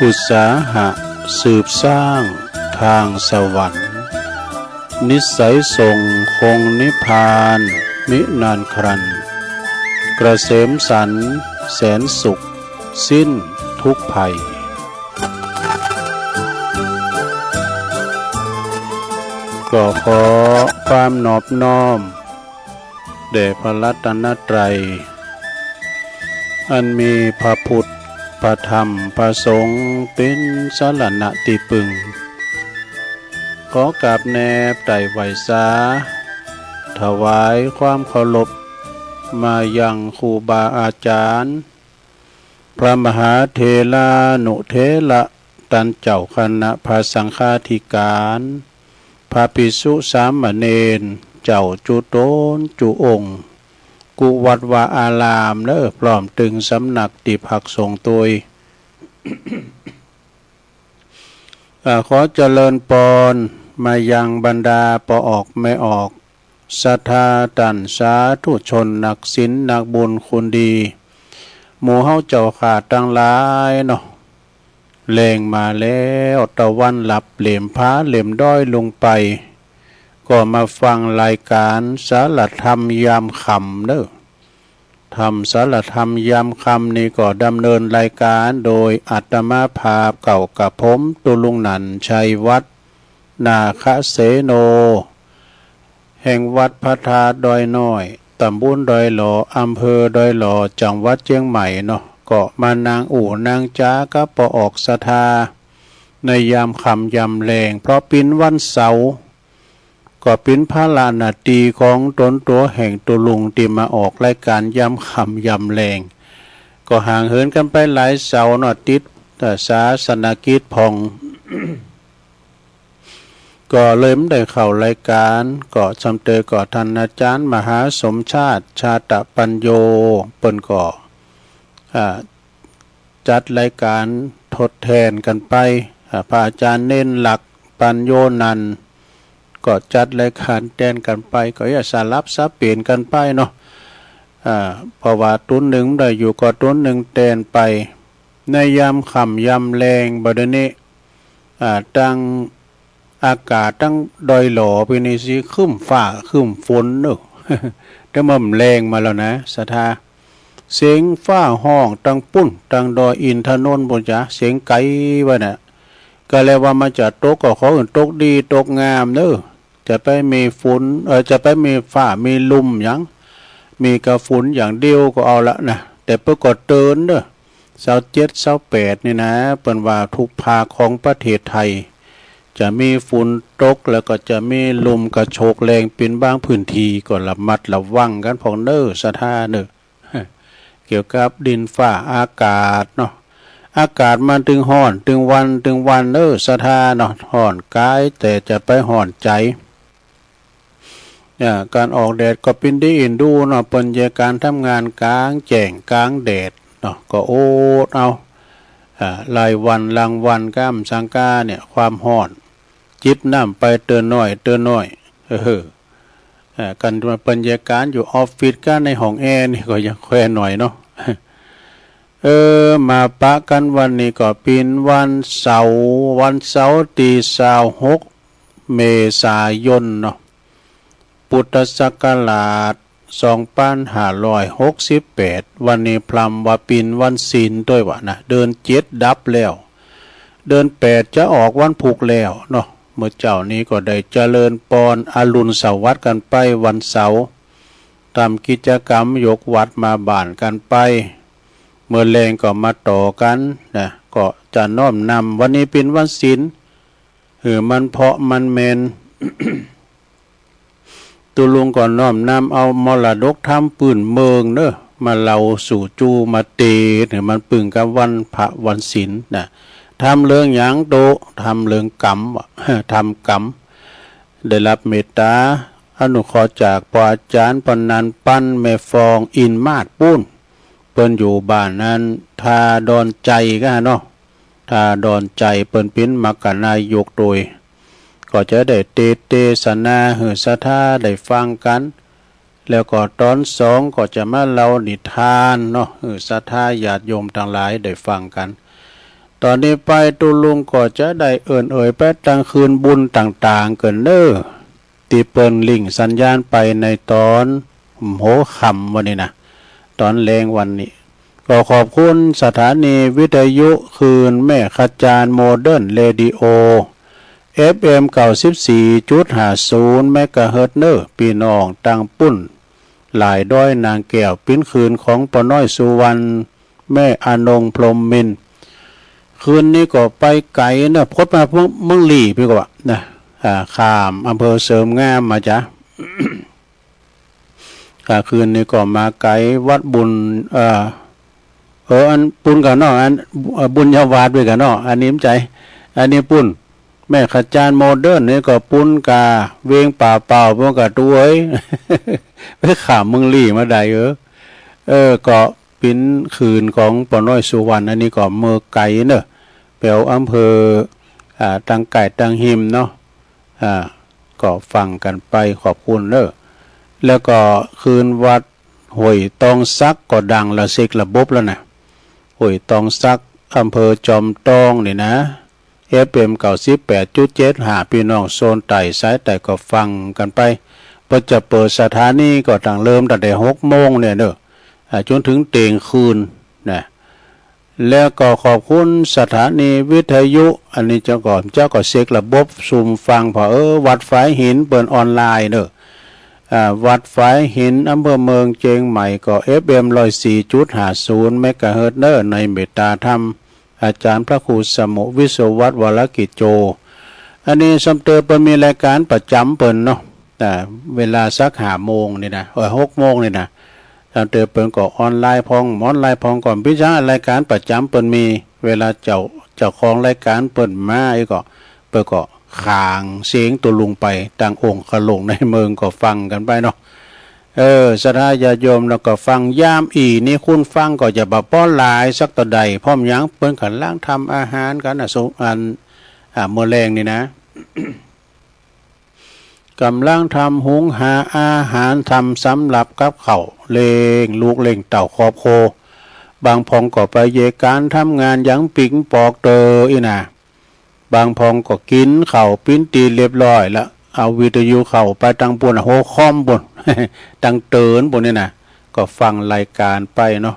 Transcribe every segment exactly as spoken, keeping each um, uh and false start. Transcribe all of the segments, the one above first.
อุตสาหะสืบสร้างทางสวรรค์ นิสัยส่งคงนิพพานมินานครัน เกษมสันต์แสนสุขสิ้นทุกข์ภัย ก็ขอความนอบน้อม แด่พระรัตนตรัย อันมีพระพุทธ พระธรรม พระสงฆ์ เป๋นสรณะตี้ปึง ขอกราบแนบไตร่ไหว้สา ถวายความเคารพ มายังครูบาอาจารย์ พระมหาเถรานุเถระ ต้านเจ้าคณะพระสังฆาธิการ พระภิกษุสามเณร เจ้าจุ๊ต๋นจุ๊องค์ กู้วัดวาอารามเน่อ พร้อมตึงสำนักตี้พักสงฆ์ตวย อ่า ขอเจริญปอนมายังบรรดาป้อออกแม่ออก ศรัทธาต้านสาธุชน นักศีลนักบุญคุณดี หมู่เฮาเจ้าข้าตังหลายเนาะ แลงมาแล้ว ตะวันลับเหลมผาเหลมดอยลงไป ก็มาฟังรายการสารธรรมยามค่ำเน่อ ธรรมสารธรรมยามค่ำนี้ก็ดำเนินรายการโดยอาตมาภาพเก่ากระผม ตุ๊ลุงหนันท์ ชัยวัฒน์ นาคเสโน แห่งวัดพระธาตุดอยน้อย ตำบลดอยหล่อ อำเภอดอยหล่อ จังหวัดเจียงใหม่เนาะ ก็มานั่งอู้นั่งจ๋ากับป้อออกศรัทธา ในยามค่ำยามแลง เพราะเป๋นวันเสาร์ ก็เป๋นภาระหน้าตี้ของต๋นตั๋วแห่งตุ๊ลุงตี้มาออกรายการยามค่ำยามแลง ก็ห่างเหินกั๋นไปหลายเสาร์เนาะ ติด เอ่อ ศาสนกิจพ่อง ก็เลยบ่ได้เข้ารายการ ก็ซ้ำเตยก็ต้านอาจ๋ารย์มหาสมชาติ ชาตปัญโญ เปิ้นก็ อ่า จัดรายการทดแตนกั๋นไป อ่า พระอาจ๋ารย์เณรหลัก ปัญโญนันท์ ก็จัดรายการแตนกั๋นไป ก็อย่าสลับสับเปลี่ยนกั๋นไปเนาะ อ่า เพราะว่าตุ๊นนึ่งบ่ได้อยู่ก็ตุ๊นนึ่งแตนไป ในยามค่ำยามแลงบ่าเดี่ยวนี้ อ่า ตัง อากาศตังดอยหล่อปี๋นี้สิครึ้มฟ้าครึ้มฝนเน่อ แต่มันแลงมาแล้วนะ ศรัทธา เสียงฟ้าฮ้องตังปุ้น ตังดอยอินทนนท์ปู้นจ๊ะ เสียงไก๋วะน่ะ ก็แลว่ามันจะตกก็ขอหื้อตกดีตกงามเน่อ จะไปมีฝน เอ่อ จะไปมีฟ้ามีลุ่มหยัง มีกะฝนอย่างเดียวก็เอาละนะ แต่เปิ้นก็เตือนเน่อ ซาวเจ็ด ซาวแปด นี่นะ เปิ้นว่าทุกภาคของประเทศไทย จะมีฝนตก แล้วก็จะมีลมกระโชกแรงเป๋นบางพื้นที่ ก็ระมัดระวังกั๋นพ่องเน่อ ศรัทธาเน่อ เกี่ยวกับดินฟ้าอากาศเนาะ อากาศมันตึงฮ้อน ตึงวัน ตึงวันเน่อ ศรัทธาเนาะ ฮ้อนก๋าย แต่จะไปฮ้อนใจ๋ อ่า ก๋านออกแดดก็เป๋นดีอินดูเนาะ เปิ้นเยียะก๋านทำงานก๋างแจ้งก๋างแดดเนาะ ก็อดเอา อ่า รายวันรางวัลก้ามสังกาเนี่ย ความฮ้อน จิบน้ำไปเตื้อน้อย เตื้อน้อย เออ อ่า ก๋านมาเปิ้นเยียะก๋านอยู่ออฟฟิศก้าในห้องแอร์นี่ก็ยังแค่หน่อยเนาะ เออ มาปะกั๋นวันนี้ก็เป๋นวันเสาร์ วันเสาร์ตี้ซาวหก เมษายนเนาะ พุทธศักราชสองปันห้าร้อยหกสิบแปด วันนี้พร่ำว่าเป๋นวันศีลตวยวะนะ เดือนเจ็ดดับแล้ว เดือนแปดจะออกวันพูกแล้วเนาะ เมื่อเจ๊านี้ก็ได้เจริญปอนอรุณสวัสดิ์กั๋นไปวันเสาร์ ทำกิจกรรมยกวัตรมาบ้านกั๋นไป เมื่อแลงก็มาต่อกั๋นนะ ก็จะน้อมนำวันนี้เป๋นวันศีล หื้อมันเพาะมันแม่น ตุ๊ลุงก็น้อมนำเอามรดกธรรมปื้นเมืองเน่อ มาเล่าสู่จู้มาเต หื้อมันปึงกับวันพระวันศีลนะ ธรรมเรื่องหยังโต ธรรมเรื่องกรรมวะ ธรรมกรรม ได้รับเมตตาอนุเคราะห์จากป้ออาจ๋ารย์ปอนันท์ ปันแม่ฟอง อินมาศปู้น เปิ้นอยู่บ้านนั้น ท่าดอนไจก้าเนาะ ท่าดอนไจ เปิ้นเป๋นมรรคนายกตวย ก็จะได้เตสน์เตสนาหื้อศรัทธาได้ฟังกั๋น แล้วก็ต๋อนสองก็จะมาเล่านิทานเนาะ หื้อศรัทธาญาติโยมตังหลายได้ฟังกั๋น ต๋อนนี้ไปตุ๊ลุงก็จะได้เอิ้นเอ่ยไปตังคืนบุญต่างๆ เกินเน่อ ตี้เปิ้นลิงก์สัญญาณไปในต๋อนหัวค่ำวันนี้นะ ต๋อนแลงวันนี้ ก็ขอบคุณสถานีวิทยุคลื่นแม่ขจารโมเดิร์นเรดิโอ เอฟเอ็ม เก้าสิบสี่จุดห้าศูนย์ เมกะเฮิรตซ์เน่อ ปี้น้องตังปุ้น หลายดอยนางแก้ว ปิ้นคลื่นของป้อน้อยสุวรรณ แม่อนงพรหมมินทร์ คืนนี้ก็ไปไก๋เน่อ พดมาเมือง เมืองลี้ปี้ก็ว่านะ อ่า ข้ามอำเภอเสริมงามมาจ๊ะ อ่า คืนนี้ก็มาไก๋วัดบุญ เอ่อ เออ อันปุ้นกั๋นเนาะ อัน เอ่อ บุญญาวาสไปกั๋นเนาะ อันนี้มันใจ๋ อันนี้ปุ้น แม่ขจารโมเดิร์นนี่ก็ปุ้นกาเวียงป่าเป้า ปุ้นกา ตุ๊เอ้ย ไปข้ามเมืองลี้มาได้ เออ เออ ก็ปิ้นคลื่นของป้อน้อยสุวรรณ อันนี้ก็เมืองไก๋เน่อ แป๋วอำเภอ อ่า ตังใก้ตังฮิมเนาะ อ่า ก็ฟังกั๋นไป ขอบคุณเน่อ แล้วก็คลื่นวัดห้วยตองสักก็ดังละ เช็คระบบแล้วนะ ห้วยตองสัก อำเภอจอมตองนี่นะ เอฟเอ็ม เก้าสิบแปดจุดเจ็ดห้า ปี้น้องโซนใต้สายใต้ก็ฟังกั๋นไป เปิ้นจะเปิดสถานีก็ตั้งเริ่มตั้งแต่หกโมงเนี่ยเน่อ อ่า จ๋นเถิงเตียงคืนนะ แล้วก็ขอบคุณสถานีวิทยุ อันนี้เจ้าก็ เจ้าก็เช็คระบบซุ่มฟัง ผ่อ เออ วัดฝายหินเปิ้นออนไลน์เน่อ อ่า วัดฝายหิน อำเภอเมืองเจียงใหม่ก็ เอฟเอ็ม ร้อยสี่จุดห้าศูนย์ เมกะเฮิรตซ์เน่อ ในเมตตาธรรม อาจ๋ารย์พระครูสมุห์ วิศวัตร วรกิจโจ อันนี้ซ้ำเติมเปิ้นมีรายก๋านประจ๋ำเปิ้นเนาะ อ่า เวลาสักห้าโมงนี่นะ เออ หกโมงนี่นะ ซ้ำเติมเปิ้นก็ออนไลน์พ่อง ออนไลน์พ่องก็ ปี้จ๊ะ รายก๋านประจ๋ำเปิ้นมี เวลาเจ้า เจ้าของรายก๋านเปิ้นมาอี้ก็ เปิ้นก็ขานเสียงตุ๊ลุงไป ตังองค์กะหลงในเมืองก็ฟังกั๋นไปเนาะ เออ ศรัทธาญาติโยม แล้วก็ฟังยามอี้นี่ คนฟังก็จะบ่ปอหลายสักเต้าใด เพราะหยัง เปิ้นก่ำลังทำอาหารกั๋นนะ สุ อัน อ่า เมื่อแลงนี่นะ ก่ำลังทำหุงหาอาหาร ทำสำหรับกับข้าว เลี้ยงลูกเลี้ยงเต้าครอบครัว บางพ่องก็ไปเยียะก๋านทำงาน ยังปิงปอกเตออี้นะ บางพ่องก็กิ๋นข้าวปิ้นตี๋เรียบร้อยละ เอาวิทยุเข้าไปตังปุ้น หัวค่อมปุ้น ตังเถิงปุ้นนี่นะ ก็ฟังรายก๋านไปเนาะ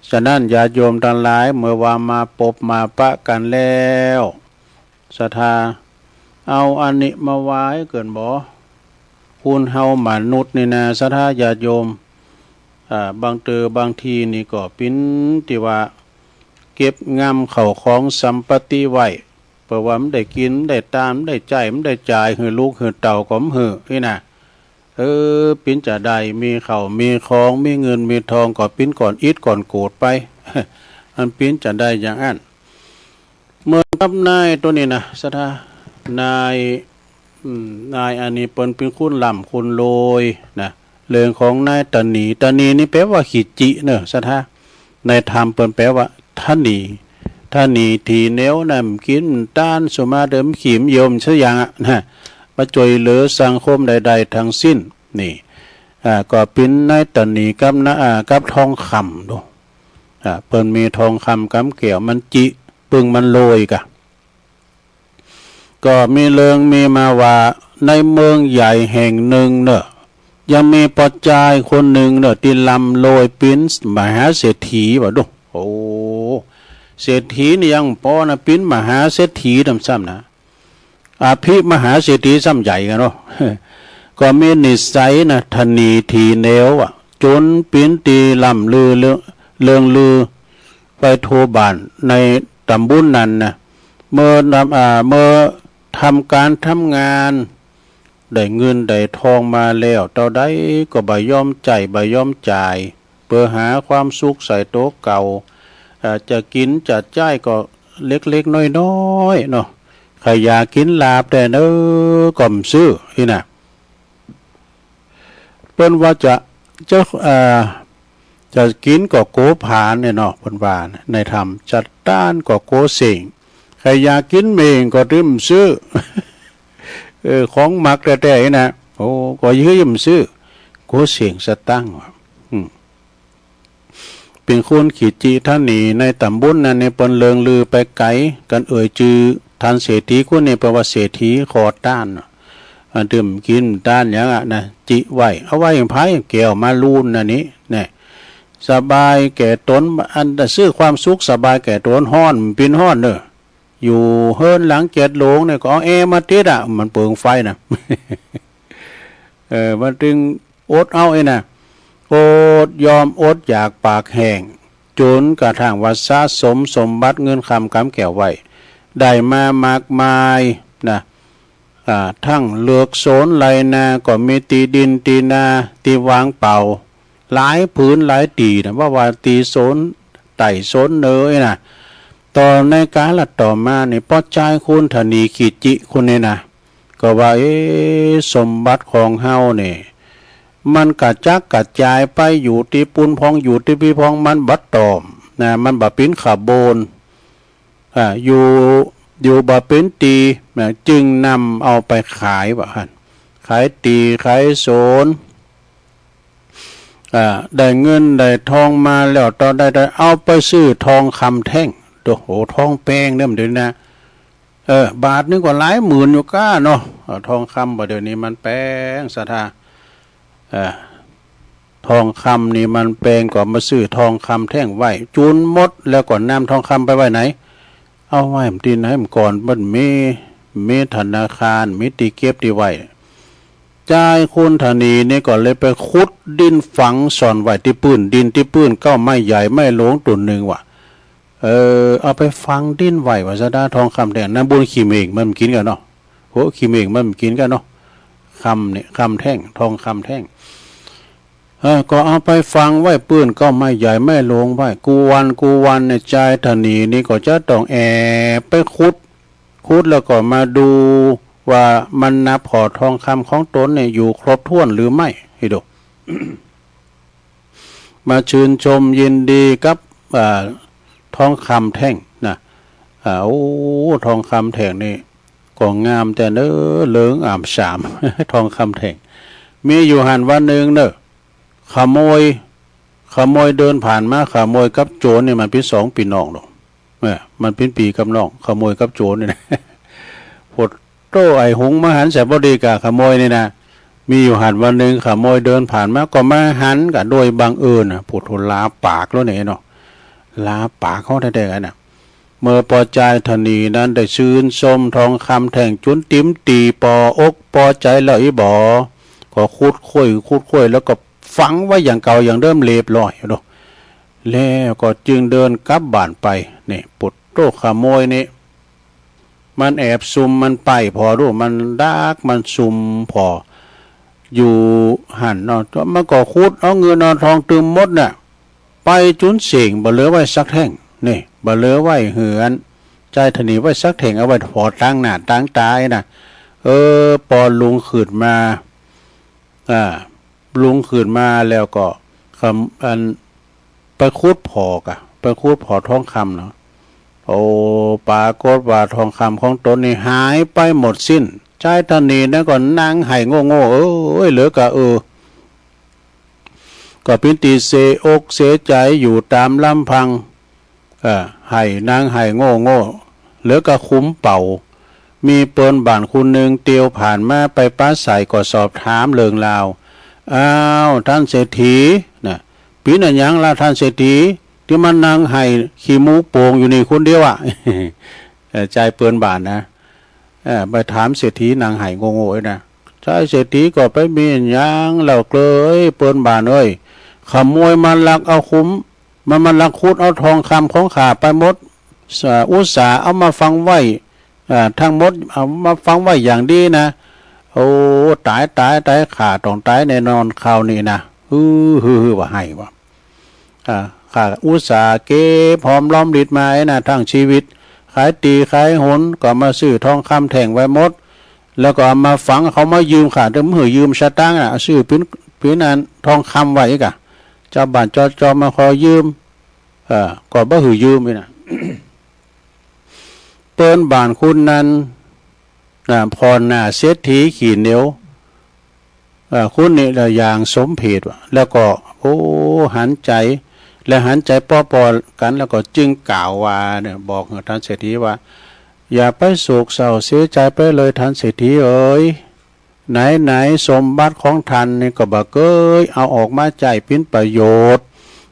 ฉะนั้นญาติโยมตังหลาย เมื่อว่ามาปบมาปะกั๋นแล้ว ศรัทธา เอาอันนี้มาไหว้เกินบ่ คนเฮามนุษย์นี่นะ ศรัทธาญาติโยม อ่า บางเตื้อบางทีนี่ก็ปิ้นตี้ว่า เก็บงำข้าวของสัมปติไว้ เปื้อว่ามันได้กิ๋น มันได้ตาน มันได้ใจ๊ มันได้จ่ายหื้อลูกหื้อเต้าก็บ่หื้ออี้นะ เออ ปิ้นจะได้มีข้าวมีของ มีเงินมีทองก็ปิ้นก่อนอิดก่อนโกรธไป อันปิ้นจะได้อย่างอั้น เหมือนกับนายโตนี้นะ ศรัทธา นาย อืม นายอันนี้เปิ้นเป๋นคนร่ำคนรวยนะ เรื่องของนายตะหนี ตะหนีนี่แปลว่าขี้จิเน่อ ศรัทธา ในธรรมเปิ้นแปลว่าตะหนี ตะหนีถีเหนียวนะ บ่กิ๋นบ่ตาน สุมาเดิมขี้บ่เยี่ยวสักอย่างอะนะ บ่จ้วยเหลือสังคมใดๆ ตังสิ้น นี่ อ่า ก็เป๋นนายตะหนีกับนะ อ่า กับทองคำดู อ่า เปิ้นมีทองคำกำแก้ว มันจิ ปึงมันรวยกะ ก็มีเรื่องมีมาว่า ในเมืองใหญ่แห่งหนึ่งเน่อ ยังมีป้อจายคนหนึ่งเน่อ ตี้ร่ำรวยเป๋นมหาเศรษฐีว่าดู โอ้ เศรษฐีนี่ยังบ่ปอนะ เป๋นมหาเศรษฐีนำซ้ำนะ อภิมหาเศรษฐีซ้ำใหญ่กั๋นเนาะ ก็มีนิสัยนะ ตะหนีถีเหนียวอะ จ๋นเป๋นตี้ร่ำลือเลื่อง เลื่องลือไปทั่วบ้านในต๋ำบลนั้นนะ เมื่อทำ อ่า เมื่อทำก๋านทำงาน ได้เงินได้ทองมาแล้ว เต้าใดก็บ่ยอมใจ๊ บ่ยอมจ่าย เปื้อหาความสุขใส่ตั๋วเก่า อ่า จะกิ๋นจะใจ๊ก็เล็กๆ น้อยๆ เนาะ ใค่อยากกิ๋นลาบแต๊เน่อ ก็บ่ซื้ออี้นะ เปิ้นว่าจะ จะ เอ่อ จะกิ๋นก็กั๋วผลาญเนี่ยเนาะ เปิ้นว่านะ ในธรรม จะตานก็กั๋วเส้ง ใค่อยากกิ๋นเม้งก็ตึงบ่ซื้อ เออ ของมักแต๊ๆ อี้นะ โอ้ ก็เยียะบ่ซื้อ กั๋วเส้งสตังค์ว่ะ อืม เป๋นคนขี้จิถะหนีในต๋ำบลนั้นเนี่ย เปิ้นเลิงลือไปไก๋ กั๋นเอ่ยจื้อท่านเศรษฐีคนนี้ เปิ้นว่าเศรษฐีขอตาน อันตี้บ่กิ๋นบ่ตานหยังอะนะ จิไว้ เอาไว้หื้อใผ แก้วมาลูนน่ะนี่ แน่ สบายแก่ต๋น อันจะซื้อความสุขสบายแก่ต๋น ฮ้อนบ่เป๋นฮ้อนเน่อ อยู่เฮือนหลังเจ็ดโหลงเนี่ยก็เอาแอร์มาติดอะ มันเปิงไฟนะ เออ มันตึงอดเอาไอ้น่ะ อดยอมอดอยากปากแห้ง จ๋นกระทั่งว่าสะสมสมบัติเงินคำกำแก้วไว้ ได้มามากมายนะ อ่า ตึงเลือกสวนไฮ่นา ก็มีตี้ดินตี้นาตี้ว่างเปล่า หลายผืนหลายตี้นะ บ่ว่าตี้โซนใต้โซนเหนือนี่นะ ต่อในกาลต่อมานี่ ป้อจายคนถะหนีขี้จิคนนี้นะ ก็ว่า เอ๊ะ สมบัติของเฮานี่ มันกระจัดกระจายไป อยู่ตี้ปู้นพ่อง อยู่ตี้ปี้พ่อง มันบ่ต่อมนะ มันบ่เป๋นขบวน อ่า อยู่ อยู่บ่เป๋นตี้นะ จึงนำเอาไปขายว่าหั้น ขายตี้ขายโซน อ่า ได้เงินได้ทองมาแล้ว ต่อได้ ได้เอาไปซื้อทองคำแท่ง โอ้โห ทองแปงเนี่ยมันเดี๋ยวนี้นะ เออ บาทหนึ่งก็หลายหมื่นอยู่ก้าเนาะ เออ ทองคำบ่าเดี๋ยวนี้มันแปงศรัทธา เออ ทองคำนี่มันแปง ก็มาซื้อทองคำแท่งไว้ จุนหมด แล้วก็นำทองคำไปไว้ไหน เอาไว้ตี้ไหน เมื่อก่อนมันมี มีธนาคาร มีตี้เก็บตี้ไว้ จายคนถะหนีนี่ก็เลยไปขุดดินฝังซ่อนไว้ตี้ปื้นดิน ตี้ปื้นเก๊าไม้ใหญ่ไม้หลวงต้นนึ่งว่ะ เออ เอาไปฝังดินไว้ว่าศรัทธา ทองคำแท่ง น้ำบุญขี้เม่งมันบ่กิ๋นกั๋นเนาะ โห ขี้เม่งมันบ่กิ๋นกั๋นเนาะ คำเนี่ย คำแท่ง ทองคำแท่ง เออ ก็เอาไปฝังไว้ปื้นเก๊าไม้ใหญ่ไม้หลวงไว้ กู้วันกู้วันเนี่ย จายถะหนีนี่ก็จะต้องแอบไปขุด ขุดแล้วก็มาดูว่ามันนับห่อทองคำของต๋นเนี่ยอยู่ครบถ้วนหรือไม่ ให้ดู มาชื่นชมยินดีกับ อ่า ทองคำแท่งนะ อ่า โอ้ ทองคำแท่งนี่ก็งามแต๊เน้อ เหลืองอ่ำสาม ทองคำแท่ง มีอยู่หั้นวันนึ่งเน้อ ขโมย ขโมยเดินผ่านมา ขโมยกับโจ๋รเนี่ยมันเป๋นสองปี้น้องดอก เออ มันเป๋นปี้กับน้อง ขโมยกับโจ๋รเนี่ยนะ โผดโต้ ไอ้หุงมาหันใส่บ่ดีก้า ขโมยนี่นะ มีอยู่หั้นวันนึ่ง ขโมยเดินผ่านมา ก็มาหันก้าโดยบังเอิญนะ โผดโต้ ลาปากแล้วเนี่ยเนาะ ลาปากเขาแต๊ๆ กั๋นนะ เมื่อป้อจายถะหนีนั้นได้ชื่นชมทองคำแท่งจุนเต็มตี้ ปออกปอใจ๋แล้วอี้บ่ ก็ขุดค้วย ขุดค้วย แล้วก็ฝังไว้อย่างเก่าอย่างเดิมเรียบร้อยเนาะ แล้วก็จึงเดินกลับบ้านไป นี่ โผดโต้ ขโมยนี่ มันแอบซุ่ม มันใป๊ผ่อดู มันดัก มันซุ่มผ่อ อยู่หั้นเนาะ มันก็ขุดเอาเงินเอาทองตึงหมดน่ะ ไปจุนเส้ง บ่เหลือไว้สักแท่ง นี่ บ่เหลือไว้หื้ออัน จายถะหนีไว้สักแท่ง เอาไว้ผ่อตางหน้าตางต๋านะ เออ ปอลุงขึ้นมา อ่า ลุงขึ้นมาแล้วก็ คำ อัน ไปขุดผ่อก้า ไปขุดผ่อทองคำเนาะ โอ้ ปรากฏว่าทองคำของต๋นนี่หายไปหมดสิ้น จายถะหนีนั้นก็นั่งไห้โง่ๆ เอ้ย เหลือก้า เออ ก็เป๋นตี้เสียอกเสียใจ๋อยู่ต๋ามลำพัง เอ่อ ไห้ นั่งไห้โง่ๆ เหลือก้าขุมเป่า มีเปิ้นบ้านคนนึ่งเตียวผ่านมาไปปราศรัย ก็สอบถามเรื่องราว อ้าว ท่านเศรษฐี นะ เป๋นอะหยังละท่านเศรษฐี ตี้มานั่งไห้ขี้มูกโป่งอยู่นี่คนเดียวอะ เอ่อ จายเปิ้นบ้านนะ เอ่อ ไปถามเศรษฐีนั่งไห้โง่ๆ นะ จายเศรษฐีก็ไปมีอะหยังแล้วเกลย เปิ้นบ้านเอ้ย ขโมยมาลักเอาขุม มันมาลักขุดเอาทองคำของข้าไปหมด อุตส่าห์เอามาฝังไว้ อ่า ทั้งหมดเอามาฝังไว้อย่างดีนะ โอ้ ต๋าย ต๋าย ต๋าย ข้าต้องต๋ายแน่นอนคราวนี้นะ ฮือ ฮือ ฮือ ว่าไห้ว่ะ อ่า ข้าอุตส่าห์เก็บหอมรอมริบมาไอ้นะ ทั้งชีวิต ขายตี้ขายหน ก็มาซื้อทองคำแท่งไว้หมด แล้วก็เอามาฝัง เขามายืมข้า แต่บ่หื้อยืมสตางค์น่ะ ซื้อเป๋น เป๋นอันทองคำไว้อีกอะ จาวบ้านจาวจองมาขอยืม เอ่อ ก็บ่หื้อยืมอี้นะ เปิ้นบ้านคนนั้น น่ะ ผ่อหน้าเศรษฐีขี้เหนียว เอ่อ คนนี้ละอย่างสมเพชว่ะ แล้วก็ โอ้ หันใจ๋ และหันใจ๋ป้อๆ กั๋น แล้วก็จึงกล่าวว่าเนี่ย บอกหื้อต้านเศรษฐีว่า อย่าไปโศกเศร้าเสียใจ๋ไปเลยต้านเศรษฐีเอ๋ย ไหนๆ สมบัติของต้านนี่ก็บ่เกยเอาออกมาใจ๊เป๋นประโยชน์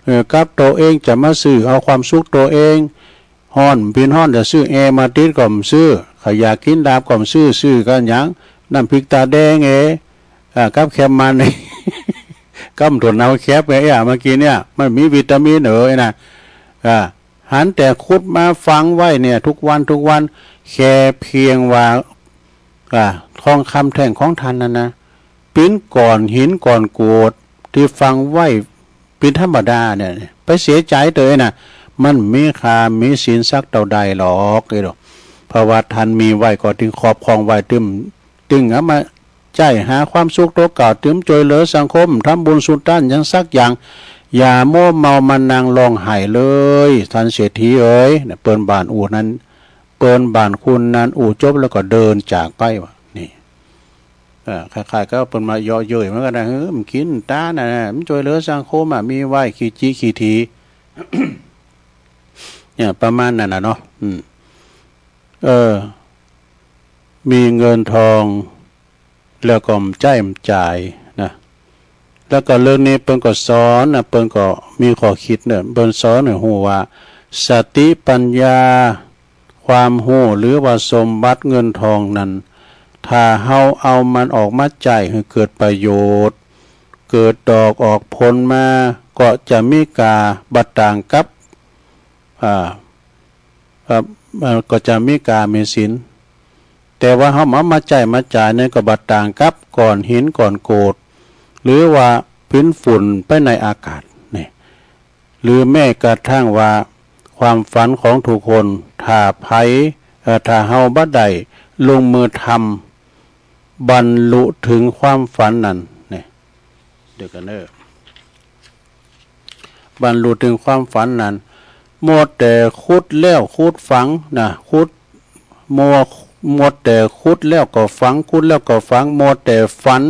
เออ กับตั๋วเองจะมาซื้อเอาความสุขตั๋วเอง ฮ้อนเป๋นฮ้อนจะซื้อแอร์มาติดก็บ่ซื้อ ใค่อยากกิ๋นลาบก็บ่ซื้อ ซื้อกั๋นหยัง น้ำพริกตาแดงเอ๋ อ่า กับแคบมัน กับถั่วเนาแคบเอ๋ อ่ะ มากิ๋นเนี่ย มันมีวิตามินเอ๋ยนะ อ่า หันแต่ขุดมาฝังไว้เนี่ย ทุกวันทุกวัน แค่เพียงว่า อ่า ทองคำแท่งของต้านนั้นนะ เป๋นก้อนหินก้อนกรวดตี้ฝังไว้เป๋นธรรมดาเนี่ย ไปเสียใจ๋เต๋อนะ มันบ่มีค่าบ่มีศีลสักเต้าใดหรอก เอ้ย เพราะว่าต้านมีไว้ก็ตึงครอบครองไว้ ตึง ตึงเอามาใจ๊หาความสุขตั๋วเก่า ตึงจ้วยเหลือสังคม ทำบุญสุนตานหยังสักอย่าง อย่ามัวเมามานั่งฮ้องไห้เลย ต้านเศรษฐีเอ๋ย เนี่ย เปิ้นบ่าอู้นั้น เปิ้นบ่าคุณนั้นอู้จบแล้วก็เดินจากไปว่ะ นี่ เออ คล้ายๆ กับเปิ้นมาเยาะเย้ยเหมือนกั๋นนะ เออ มันกิ๋นตานน่ะ มันจ้วยเหลือสังคมอ่ะ มีไว้ขี้จิขี้ถี เนี่ย ประมาณนั้นน่ะเนาะ อืม เออ มีเงินทอง แล้วก็บ่ใจ๊บ่จ่ายนะ แล้วก็เรื่องนี้เปิ้นก็สอนนะ เปิ้นก็มีข้อคิดเนี่ย เปิ้นสอนหื้อฮู้ว่า สติปัญญา ความฮู้ หรือว่าสมบัติเงินทองนั้น ถ้าเฮาเอามันออกมาใจ๊หื้อเกิดประโยชน์ เกิดดอกออกผลมา ก็จะมีก้าบ่ต่างกับ อ่า ครับ มันก็จะมีก้ามีศีล แต่ว่าเฮาเอามาใจ๊มาจ่ายเนี่ยก็บ่ต่างกับก้อนหินก้อนกรวด หรือว่าเป๋นฝุ่นไปในอากาศนี่ หรือแม้กระทั่งว่าความฝันของทุกคน ถ้าใผ เอ่อ ถ้าเฮาบ่ได้ลงมือทำ บรรลุถึงความฝันนั้น นี่ เดี๋ยวกั๋นเน่อ บรรลุถึงความฝันนั้น มัวแต่ขุดแล้วขุดฝังนะ ขุด มัว มัวแต่ขุดแล้วก็ฝัง ขุดแล้วก็ฝัง มัวแต่ฝัน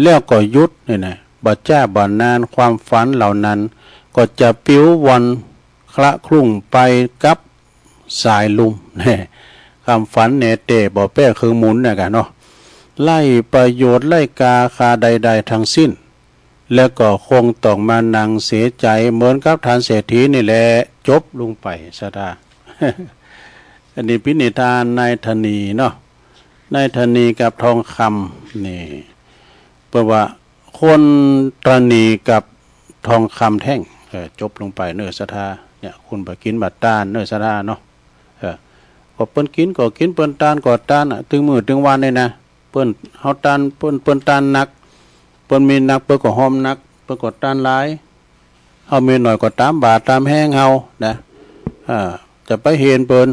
แล้วก็หยุด นี่นะ บ่จ๊าบ่นาน ความฝันเหล่านั้นก็จะปลิวว่อนคละคลุ้งไปกับ สายลุ่ม ความฝันแหน่เต๊บ่แป๊เคิงหมุนนะกะเนาะ ไร้ประโยชน์ไร้ก้าค่าใดๆ ทั้งสิ้น แล้วก็คงต้องมานั่งเสียใจ๋เหมือนกับต้านเศรษฐีนี่แหละ จบลงไป ศรัทธา อันนี้เป๋นนิทานนายธนีเนาะ นายธนีกับทองคำนี่ เปิ้นว่าคนตระหนี่กับทองคำแท่ง เออ จบลงไปเน่อศรัทธา เนี่ย คุณบ่กิ๋นบ่ตานเน่อศรัทธาเนาะ เออ ก็เปิ้นกิ๋นก็กิ๋น เปิ้นตานก็ตานอะ ตึงมื้อตึงวันนี่นะ เปิ้น เฮาตาน เปิ้น เปิ้นตานหนัก เปิ้นมีหนัก เปิ้นก็หอมหนัก เปิ้นก็ตานหลาย เฮามีหน้อยก็ต๋ามบ่าต๋ามแฮงเฮานะ อ่า จะไปเหียนเปิ้น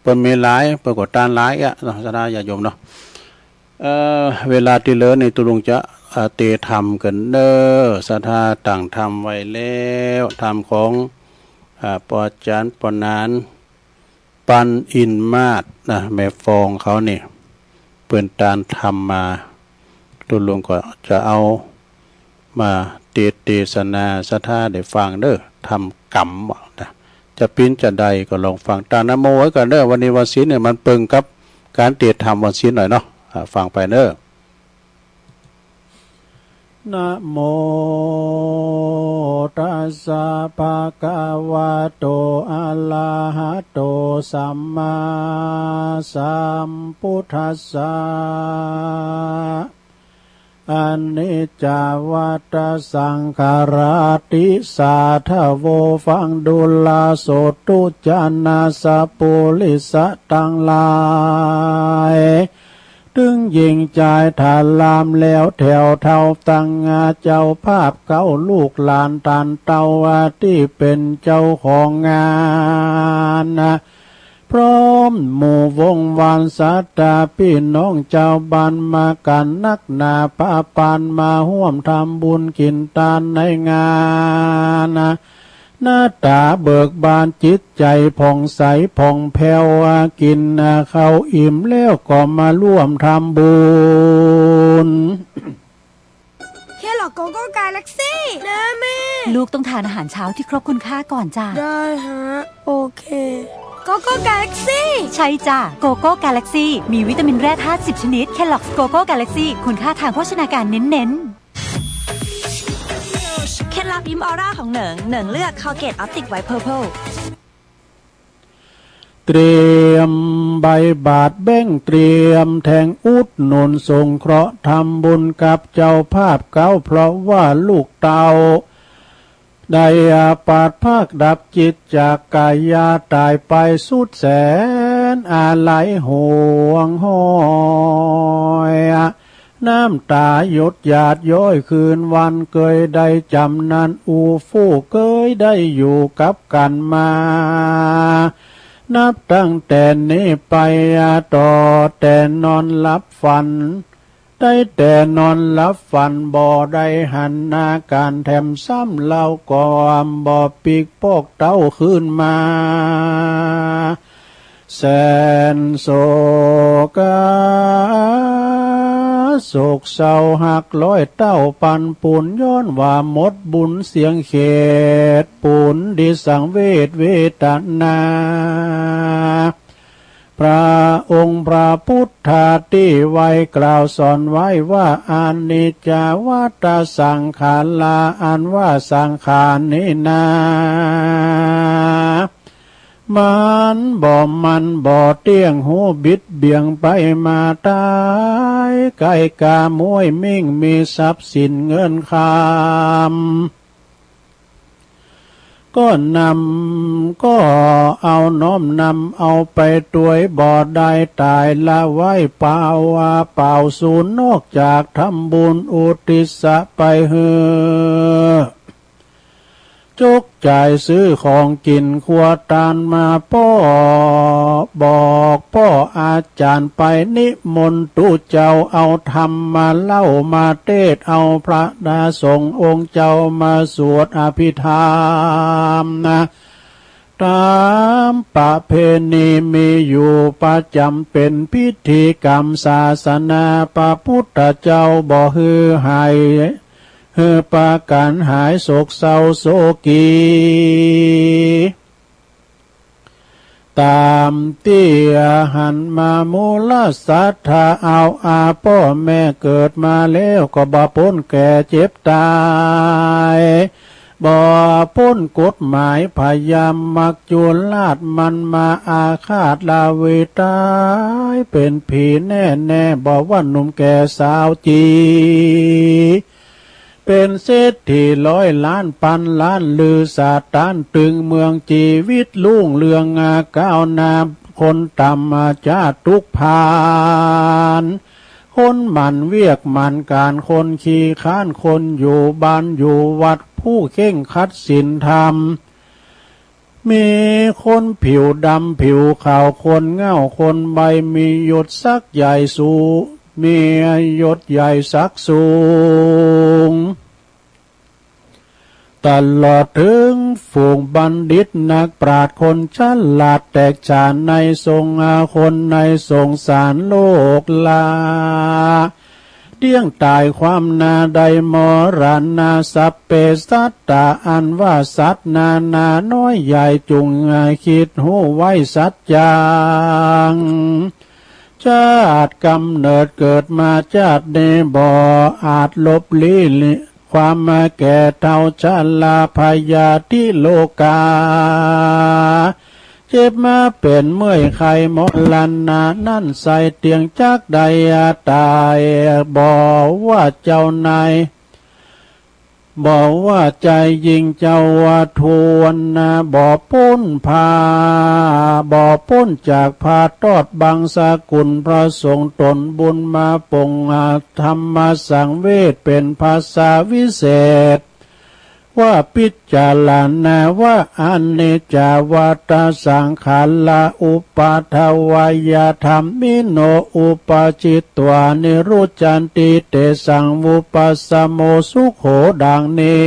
เปิ้นมีหลาย เปิ้นก็ตานหลายอะเนาะ ศรัทธาญาติโยมเนาะ เอ่อ เวลาตี้เหลือนี่ตุ๊ลุงจะ เอ่อ เตธรรมกั๋นเน่อ ศรัทธาตั้งธรรมไว้แล้ว ธรรมของ อ่า ป้อจ๋ารย์ป้อหนาน ปันอินมาศนะ แม่ฟองเขานี่ เปิ้นตานธรรมมา ตุ๊ลุงก็จะเอา มาเตสน์เตสนาศรัทธาได้ฟังเน่อ ธรรมกำว่านะ จะเป๋นจาใดก็ลองฟัง ตานนะโมไว้ก่อนเน่อ วันนี้วันศีลเนี่ยมันเปิงกับก๋านเตสน์ธรรมวันศีลหน่อยเนาะ อ่า ฟังไปเน่อ นะโมตัสสะภะคะวะโต อะระหะโต สัมมาสัมพุทธัสสะ อนิจจาวัตตะสังขาราติ สาธะโว ฟังดูราโสตุ จานะสะปุริสะตังหลาย ตึงญิงจายถารามแล้วแถวเฒ่าตัง เจ้าภาพเก้าลูกหลานต้านเต้า ตี้เป๋นเจ้าของงาน พร้อมหมู่วงวานศรัทธาปี้น้องจาวบ้านมากั๋นนักหนาพาปานมาฮ่วมทำบุญกิ๋นตานในงาน หน้าต๋าเบิกบานจิตใจ๋ผ่องใสผ่องแผ้ว กิ๋นข้าวอิ่มแล้วก็มาร่วมทำบุญ เคลอทโกโก้กาแล็กซี่ นะแม่ ลูกต้องทานอาหารเช้าที่ครบคุณค่าก่อนจ้ะ ได้ฮะ โอเค โกโก้กาแล็กซี่ ใช่จ้ะ โกโก้กาแล็กซี่ มีวิตามินแร่ธาตุสิบชนิด เคลล็อกโกโก้กาแล็กซี่ คุณค่าทางโภชนาการเน้นๆ เคล็ดลับยิ้มออร่าของเหนิง เหนิงเลือก Colgate Optic White Purple เตรียมใบบาตรแบงก์ เตรียมแท่งอุดหนุนสงเคราะห์ทำบุญกับเจ้าภาพเก๊า เพราะว่าลูกเต้า ได้อาพาธพรากดับจิตจากกายา ต๋ายไปสุดแสนอาลัยหวงห้อย น้ำต๋าหยดหยาดย้อยคืนวัน เกยได้จ๋ำนานอู้ฟู่ เกยได้อยู่กับกั๋นมา นับตั้งแต่นี้ไป ต่อแต่นอนหลับฝัน ได้แต่นอนหลับฝัน บ่ได้หันหน้ากั๋นแถมซ้ำ เล่าก็บ่ปิ๊กปอกเต้าคืนมา แสนโศกา โศกเศร้าฮักร้อยเต้าปั่นปู๋น ย้อนว่าหมดบุญเสียงเขต ปู๋นดิสังเวชเวทนา พระองค์พระพุทธาตี้ไว้กล่าวสอนไว้ว่า อนิจจาวัฏฏะสังขารา อันว่าสังขารนี้นา มันบ่มั่นบ่เตี้ยง ฮู้บิดเบี่ยงไปมา ต๋ายใก้กาม้วยมิ่ง มีทรัพย์สินเงินคำ ก็นำ ก็เอาน้อมนำเอาไปตวยบ่ได้ ต๋ายละไว้เปล่า เปล่าสูญ นอกจากทำบุญอุทิศไปหื้อ จกจ่ายซื้อของกิ๋นครัวตานมา ป้อ บอกป้ออาจ๋ารย์ไปนิมนต์ตุ๊เจ้า เอาธรรมมาเล่ามาเตศน์ เอาพระดาสงฆ์องค์เจ้ามาสวดอภิธรรมนะ ต๋ามประเพณีมีอยู่ประจ๋ำ เป๋นพิธีกรรมศาสนา พระพุทธเจ้าบ่หื้อหาย หื้อปราการหายโศกเศร้าโศกี ต๋ามตี้หันมามูลศรัทธา เอาอาป้อแม่เกิดมาแล้ว ก็บ่ป๊นแก่เจ็บต๋าย บ่ป๊นกฎหมายพญามัจจุราช มันมาอาฆาตลาวีต๋ายเป๋นผีแน่แน่ บ่ว่าหนุ่มแก่สาวจี เป๋นเศรษฐีร้อยล้านปันล้าน ลือสะต้านตึงเมือง จีวิตรุ่งเรืองอาก้าวหน้า คนต่ำมาจาตุกพาน คนหมั่นเวียกหมั่นก๋าน คนขี้คร้าน คนอยู่บ้านอยู่วัด ผู้เคร่งครัดศีลธรรม มีคนผิวดำผิวขาว คนเหง้าคนใบ้ มียศศักดิ์ใหญ่สูง มียศใหญ่ศักดิ์สูง ตลอดเถิงฝูงบัณฑิตนักปราชญ์ คนฉลาดแตกฉานในสงฆ์ คนในสงสารโลกลา เดี้ยงต๋ายความหน้าได้มรณะ สัพเพสัตตา อันว่าสัตว์นานาน้อยใหญ่ จุ่งคิดฮู้ไว้สัจจัง ชาติกำเนิดเกิดมาชาตินี้ บ่อาจลบลี้ความแก่เฒ่าชรา พยาธิโรคา เจ็บมาเป๋นเมื่อยไข้มรณะนั้น ใส่เตียงจักได้ต๋าย บ่ว่าเจ้านาย บ่ว่าจายญิง เจ้าว่าทวนนา บ่ป๊นพา บ่ป๊นจากพระตอดบังสกุลพระสงฆ์ ตนบุญมาปงธรรมสังเวช เป๋นภาษาวิเศษ ว่าพิจารณาว่า อนิจจาวัฏฏะสังขารา อุปาทวยธัมมิโน อุปปาทิตวา นิรุจจันติ เตสัง วุปปาสโม สุโข ดังนี้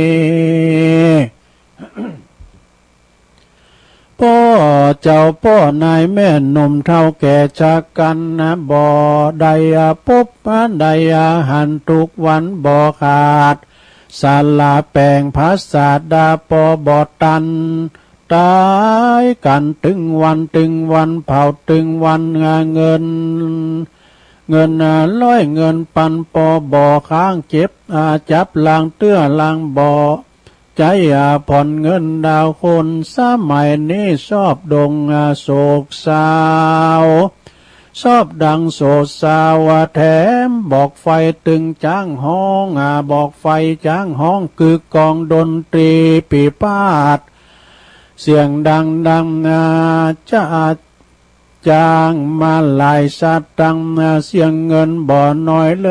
ป้อเจ้าป้อนายแม่หนุ่มเฒ่าแก่ชะกันนะ บ่ได้ปบได้หันทุกวันบ่ขาด สละแป๋งพระศาสดาปอบ่ตัน ต๋ายกั๋นตึงวันตึงวัน เผาตึงวัน เงิน เงินร้อยเงินปันปอบ่ ข้างเจ็บ อา จับลางเตื้อลางบ่ ใจ๊ อา ผ่อนเงินดาวคน สมัยนี้ชอบดง อา โศกเศร้า ชอบดังโศกเศร้า อา แถมบอกไฟตึงจ๊างฮ้อง อา บอกไฟจ๊างฮ้อง กึกก้องดนตรีปีพาทย์ เสียงดังดัง อา จะ จ้างมาหลายสตางค์ เสียเงินบ่น้อยเล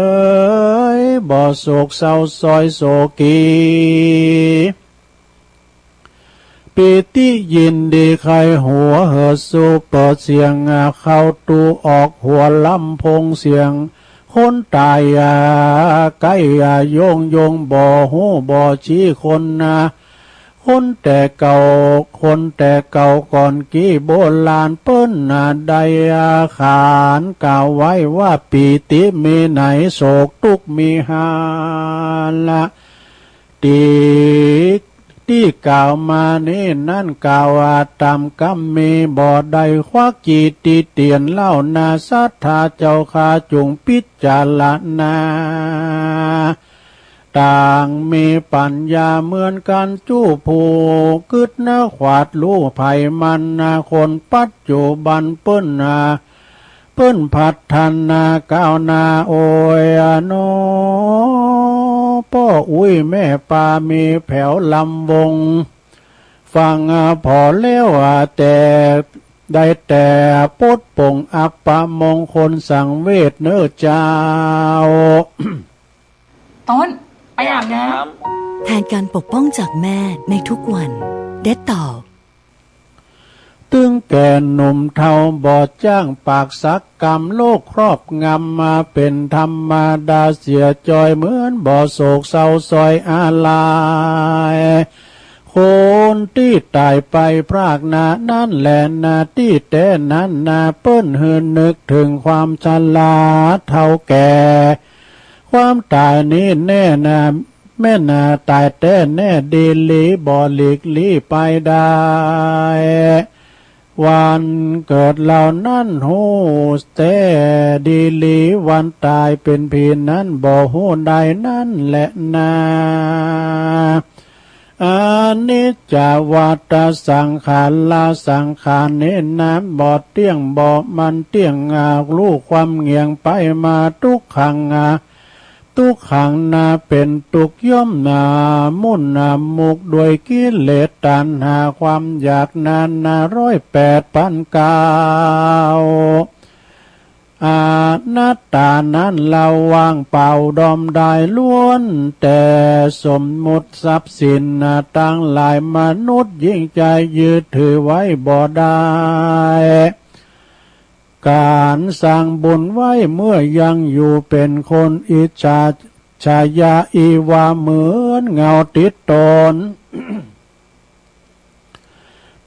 ย บ่โศกเศร้าซอยโศกี ปีติยินดีใค่หัวเหิด สูเปิดเสียงเข้าตู้ ออกหัวลำโพงเสียง คนต๋ายใก้โยงโยง บ่ฮู้บ่ซี้คนนา คนแต่เก่า คนแต่เก่าก่อนกี้โบราณเปิ้นนาได้ขานกล่าวไว้ว่า ปีติมีไหน โศกตุ๊กข์มีหาละ ตี้ ตี้กล่าวมานี้นั้น กล่าวว่าต๋ามกำมีบ่ได้ ควักจี่ตี้เตียนเล่านา ศรัทธาเจ้าข้าจุ่งพิจารณา ต่างมีปั๋ญญาเหมือนกั๋น จู้ผู้กึ๊ดนา ขวาดฮู้ไผมันนา คนปัจจุบันเปิ้นนา เปิ้นพัฒนาก้าวหน้า โอ้ยอะหนอ ป้ออุ๊ยแม่ปา มีแผวลำวง ฟังผ่อแล้วแต่ ได้แต่ปลดปลงอัปมงคลสังเวชเน่อเจ้า ต้น ไปอาบน้ำ แทนการปกป้องจากแม่ในทุกวัน เด็ตตอล ตึงแก่หนุ่มเฒ่าบ่จ้าง ปากสักกำโลกครอบงำมา เป๋นธรรมดาเสียจอย เหมือนบ่โศกเศร้าซอยอาลัย คนตี้ต๋ายไปพรากนานั้นแลนา ตี้แต๊นั้นนา เปิ้นหื้อนึกเถิงความชราเฒ่าแก่ ความต๋ายนี้แน่นา แม่นนา ต๋ายแต๊แน่ดีหลี บ่หลีกลี้ไปได้ วันเกิดเหล่านั้นฮู้แต๊ดีหลี วันต๋ายเป๋นผีนั้นบ่ฮู้ได้นั้นแลนา อนิจจาวัตตาสังขารา สังขารนี้นาบ่เตี้ยง บ่มันเตี้ยง อา ฮู้ความเหงียงไปมา ตุ๊กขัง อา ตุ๊กขังนา เป๋นตุ๊กข์ย่อมนา มุ่นนา มุกด้วยกิเลสตัณหา ความอยากนานาร้อยแปดพันเก้า อนัตตานั้นเฮาว่างเปล่าดอมดาย ล้วนแต่สมมุติทรัพย์สินนาตังหลาย มนุษย์ยิ่งใจ๋ยึดถือไว้บ่ได้ ก๋านสร้างบุญไว้เมื่อยังอยู่เป๋นคน อิจฉาชายาอีวา เหมือนเงาติดต๋น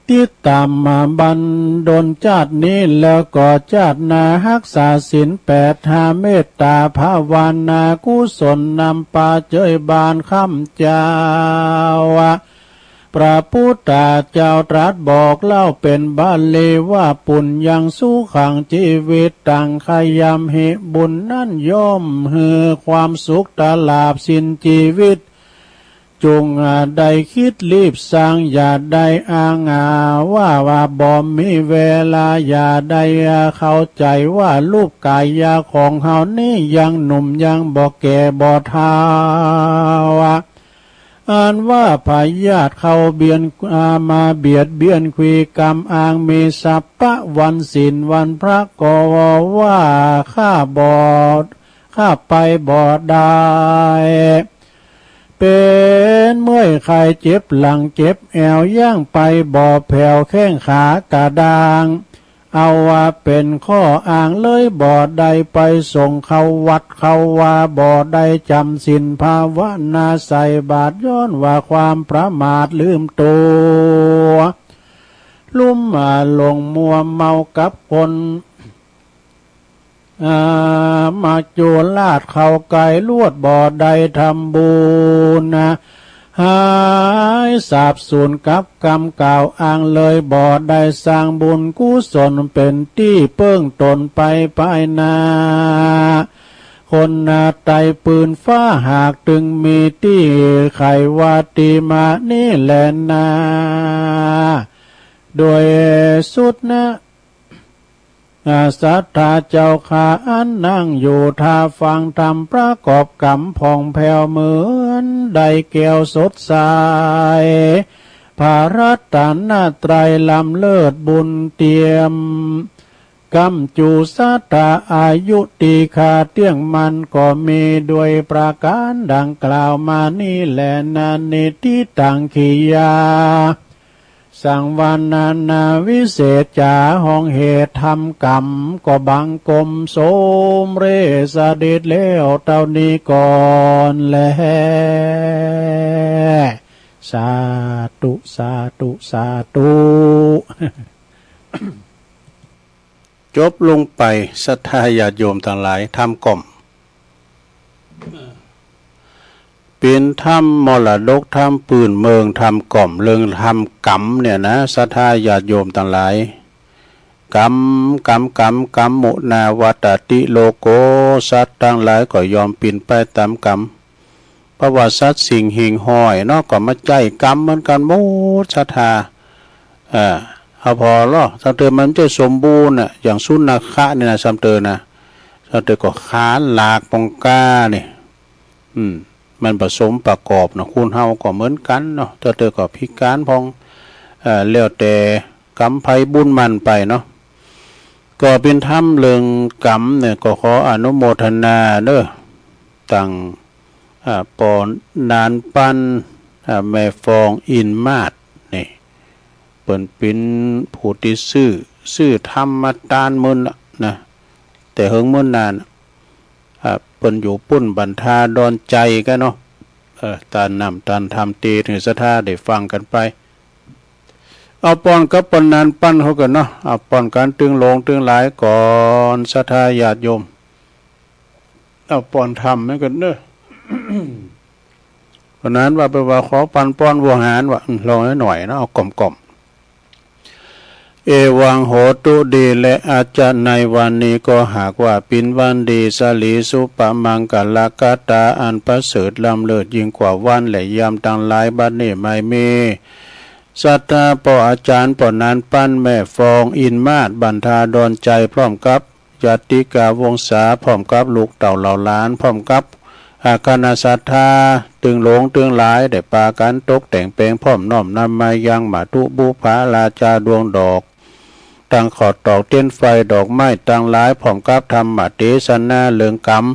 ติดต๋ามมาบันดลจาตินี้ แล้วก็จาติหน้าฮักษาศีลแปดห้า เมตต๋าภาวนากุศลนำปาเจยบานคำเจ้า พระพุทธเจ้าตรัสบอกเล่าเป๋นบาลีว่า ปุญญังสุขังจีวิตัง ขยำหิ บุญนั้นย่อมหื้อความสุขตลอดสิ้นจีวิต จุ่งได้กึ๊ดรีบสร้าง อย่าได้อ้างว่า ว่าบ่มีเวลา อย่าได้เข้าใจ๋ว่ารูปก๋ายาของเฮานี้ยังหนุ่มยังบ่แก่บ่เฒ่า อันว่าพยาธิเข้าเบียน อา มาเบียดเบียนคุยกำอ้างมีทรัพย์ปะวันศีลวันพระก็ว่าข้าบ่ ข้าไปบ่ได้ เป๋นเมื่อยไข้เจ็บหลังเจ็บแอว ย่างไปบ่แผว แข้งขากระด้าง เอาว่าเป๋นข้ออ้างเลยบ่ได้ไปสงฆ์เข้าวัดเข้าวา บ่ได้จ๋ำศีลภาวนาใส่บาตร ย้อนว่าความประมาทลืมตั๋ว ลุ่มหลงมัวเมากับคน อา มัจจุราชเข้าใก้ลวด บ่ได้ทำบุญนะ หายสาบสูญกับกรรมกล่าวอ้างเลย บ่ได้สร้างบุญกุศลเป๋นตี้เปิ้งต๋นไปภายหน้า คนนาไตปืนฟ้าหากตึงมีตี้ ใค่ว่าตี้มานี้แลนา โดยสุดนะ อา ศรัทธาเจ้าข้า อันนั่งอยู่ท่าฟังธรรม ประกอบกรรมผ่องแผ้วเหมือนได้แก้วสดใส พระรัตนตรัยล้ำเลิศบุญเตียม ก้ำจูศรัทธา อายุตี้ข้าเตี้ยงมั่นก็มี ด้วยประก๋านดังกล่าวมานี้แลนา นิฏฐิตัง กิริยา สังวรรณนา วิเศษจ๋า ห้องเหตุทำกรรม ก็บังคมสมเร็จเสด็จแล้วเต้านี้ก่อนแล สาธุ สาธุ สาธุ จบลงไป ศรัทธาญาติโยมตังหลาย ธรรมกล่อม เป๋นธรรมมรดก ธรรมปื้นเมือง ธรรมกล่อมเรื่องธรรมกรรมเนี่ยนะ ศรัทธาญาติโยมตังหลาย กรรม กรรม กรรม กัมมุนา วัตติ โลโก สัตว์ตังหลายก็ย่อมเป๋นไปต๋ามกรรม เพราะว่าสัตว์สิ่งหิ่งห้อยเนาะ ก็มาใจ๊กรรมเหมือนกั๋นหมด ศรัทธา เออ เอาผ่อลอ ซำเตอมันจะสมบูรณ์น่ะ อย่างสุนัขะนี่นะ ซำเตอนะ ซำเตอก็ขาหลากปองก้านี่ อืม มันผสมประกอบเนาะ คนเฮาก็เหมือนกั๋นเนาะ ซำเตอก็พิก๋านพ่อง เอ่อ แล้วแต่กรรมไผบุญมันไปเนาะ ก็เป๋นธรรมเรื่องกรรมเนี่ย ก็ขออนุโมทนาเนาะ ตัง อ่า ป้อหนานปัน อ่า แม่ฟองอินมาศนี่ เปิ้นเป๋นผู้ตี้ซื่อ ซื่อธรรมมาตานเมินน่ะนะ แต่เหิงเมินนานน่ะ อ่า เปิ้นอยู่ปุ้นบันทาดอนใจ๋กั๋นเนาะ เออ ตานน้ำตานธรรมตี้หื้อศรัทธาได้ฟังกั๋นไป เอาป้อนกับป้อหนานปันเขากั๋นเนาะ เอาป้อนกั๋นตึงหลงตึงหลายก่อน ศรัทธาญาติโยม เอาป้อนธรรมให้กั๋นเนาะ ป้อหนานว่าไปว่าขอปันป้อนหัวหารว่า อืม ลองหน่อยๆ เนาะ เอากล่อมๆ เอวังโหตุ ดีแล อาจจะในวันนี้ก็หากว่าเป๋นวันดี สลีสุปมังคลกตา อันประเสริฐล้ำเลิศยิ่งกว่าวันและยามตังหลาย บัดนี้ไม่มี ศรัทธาป้ออาจ๋ารย์ ป้อหนานปัน แม่ฟองอินมาศ บันทาดอนใจ๋ พร้อมกับญาติกาวงศา พร้อมกับลูกเต้าเหล่าหลาน พร้อมกับ อา คณะศรัทธา ตึงหลงตึงหลาย ได้ปากั๋นตกแต่งแป๋ง พร้อมน้อมนำมายังมาตุบุพราชาดวงดอก ตังขอดตอกเตียนไฟดอกไม้ตังหลาย พร้อมกับธรรมเตสนาเรื่องกรรม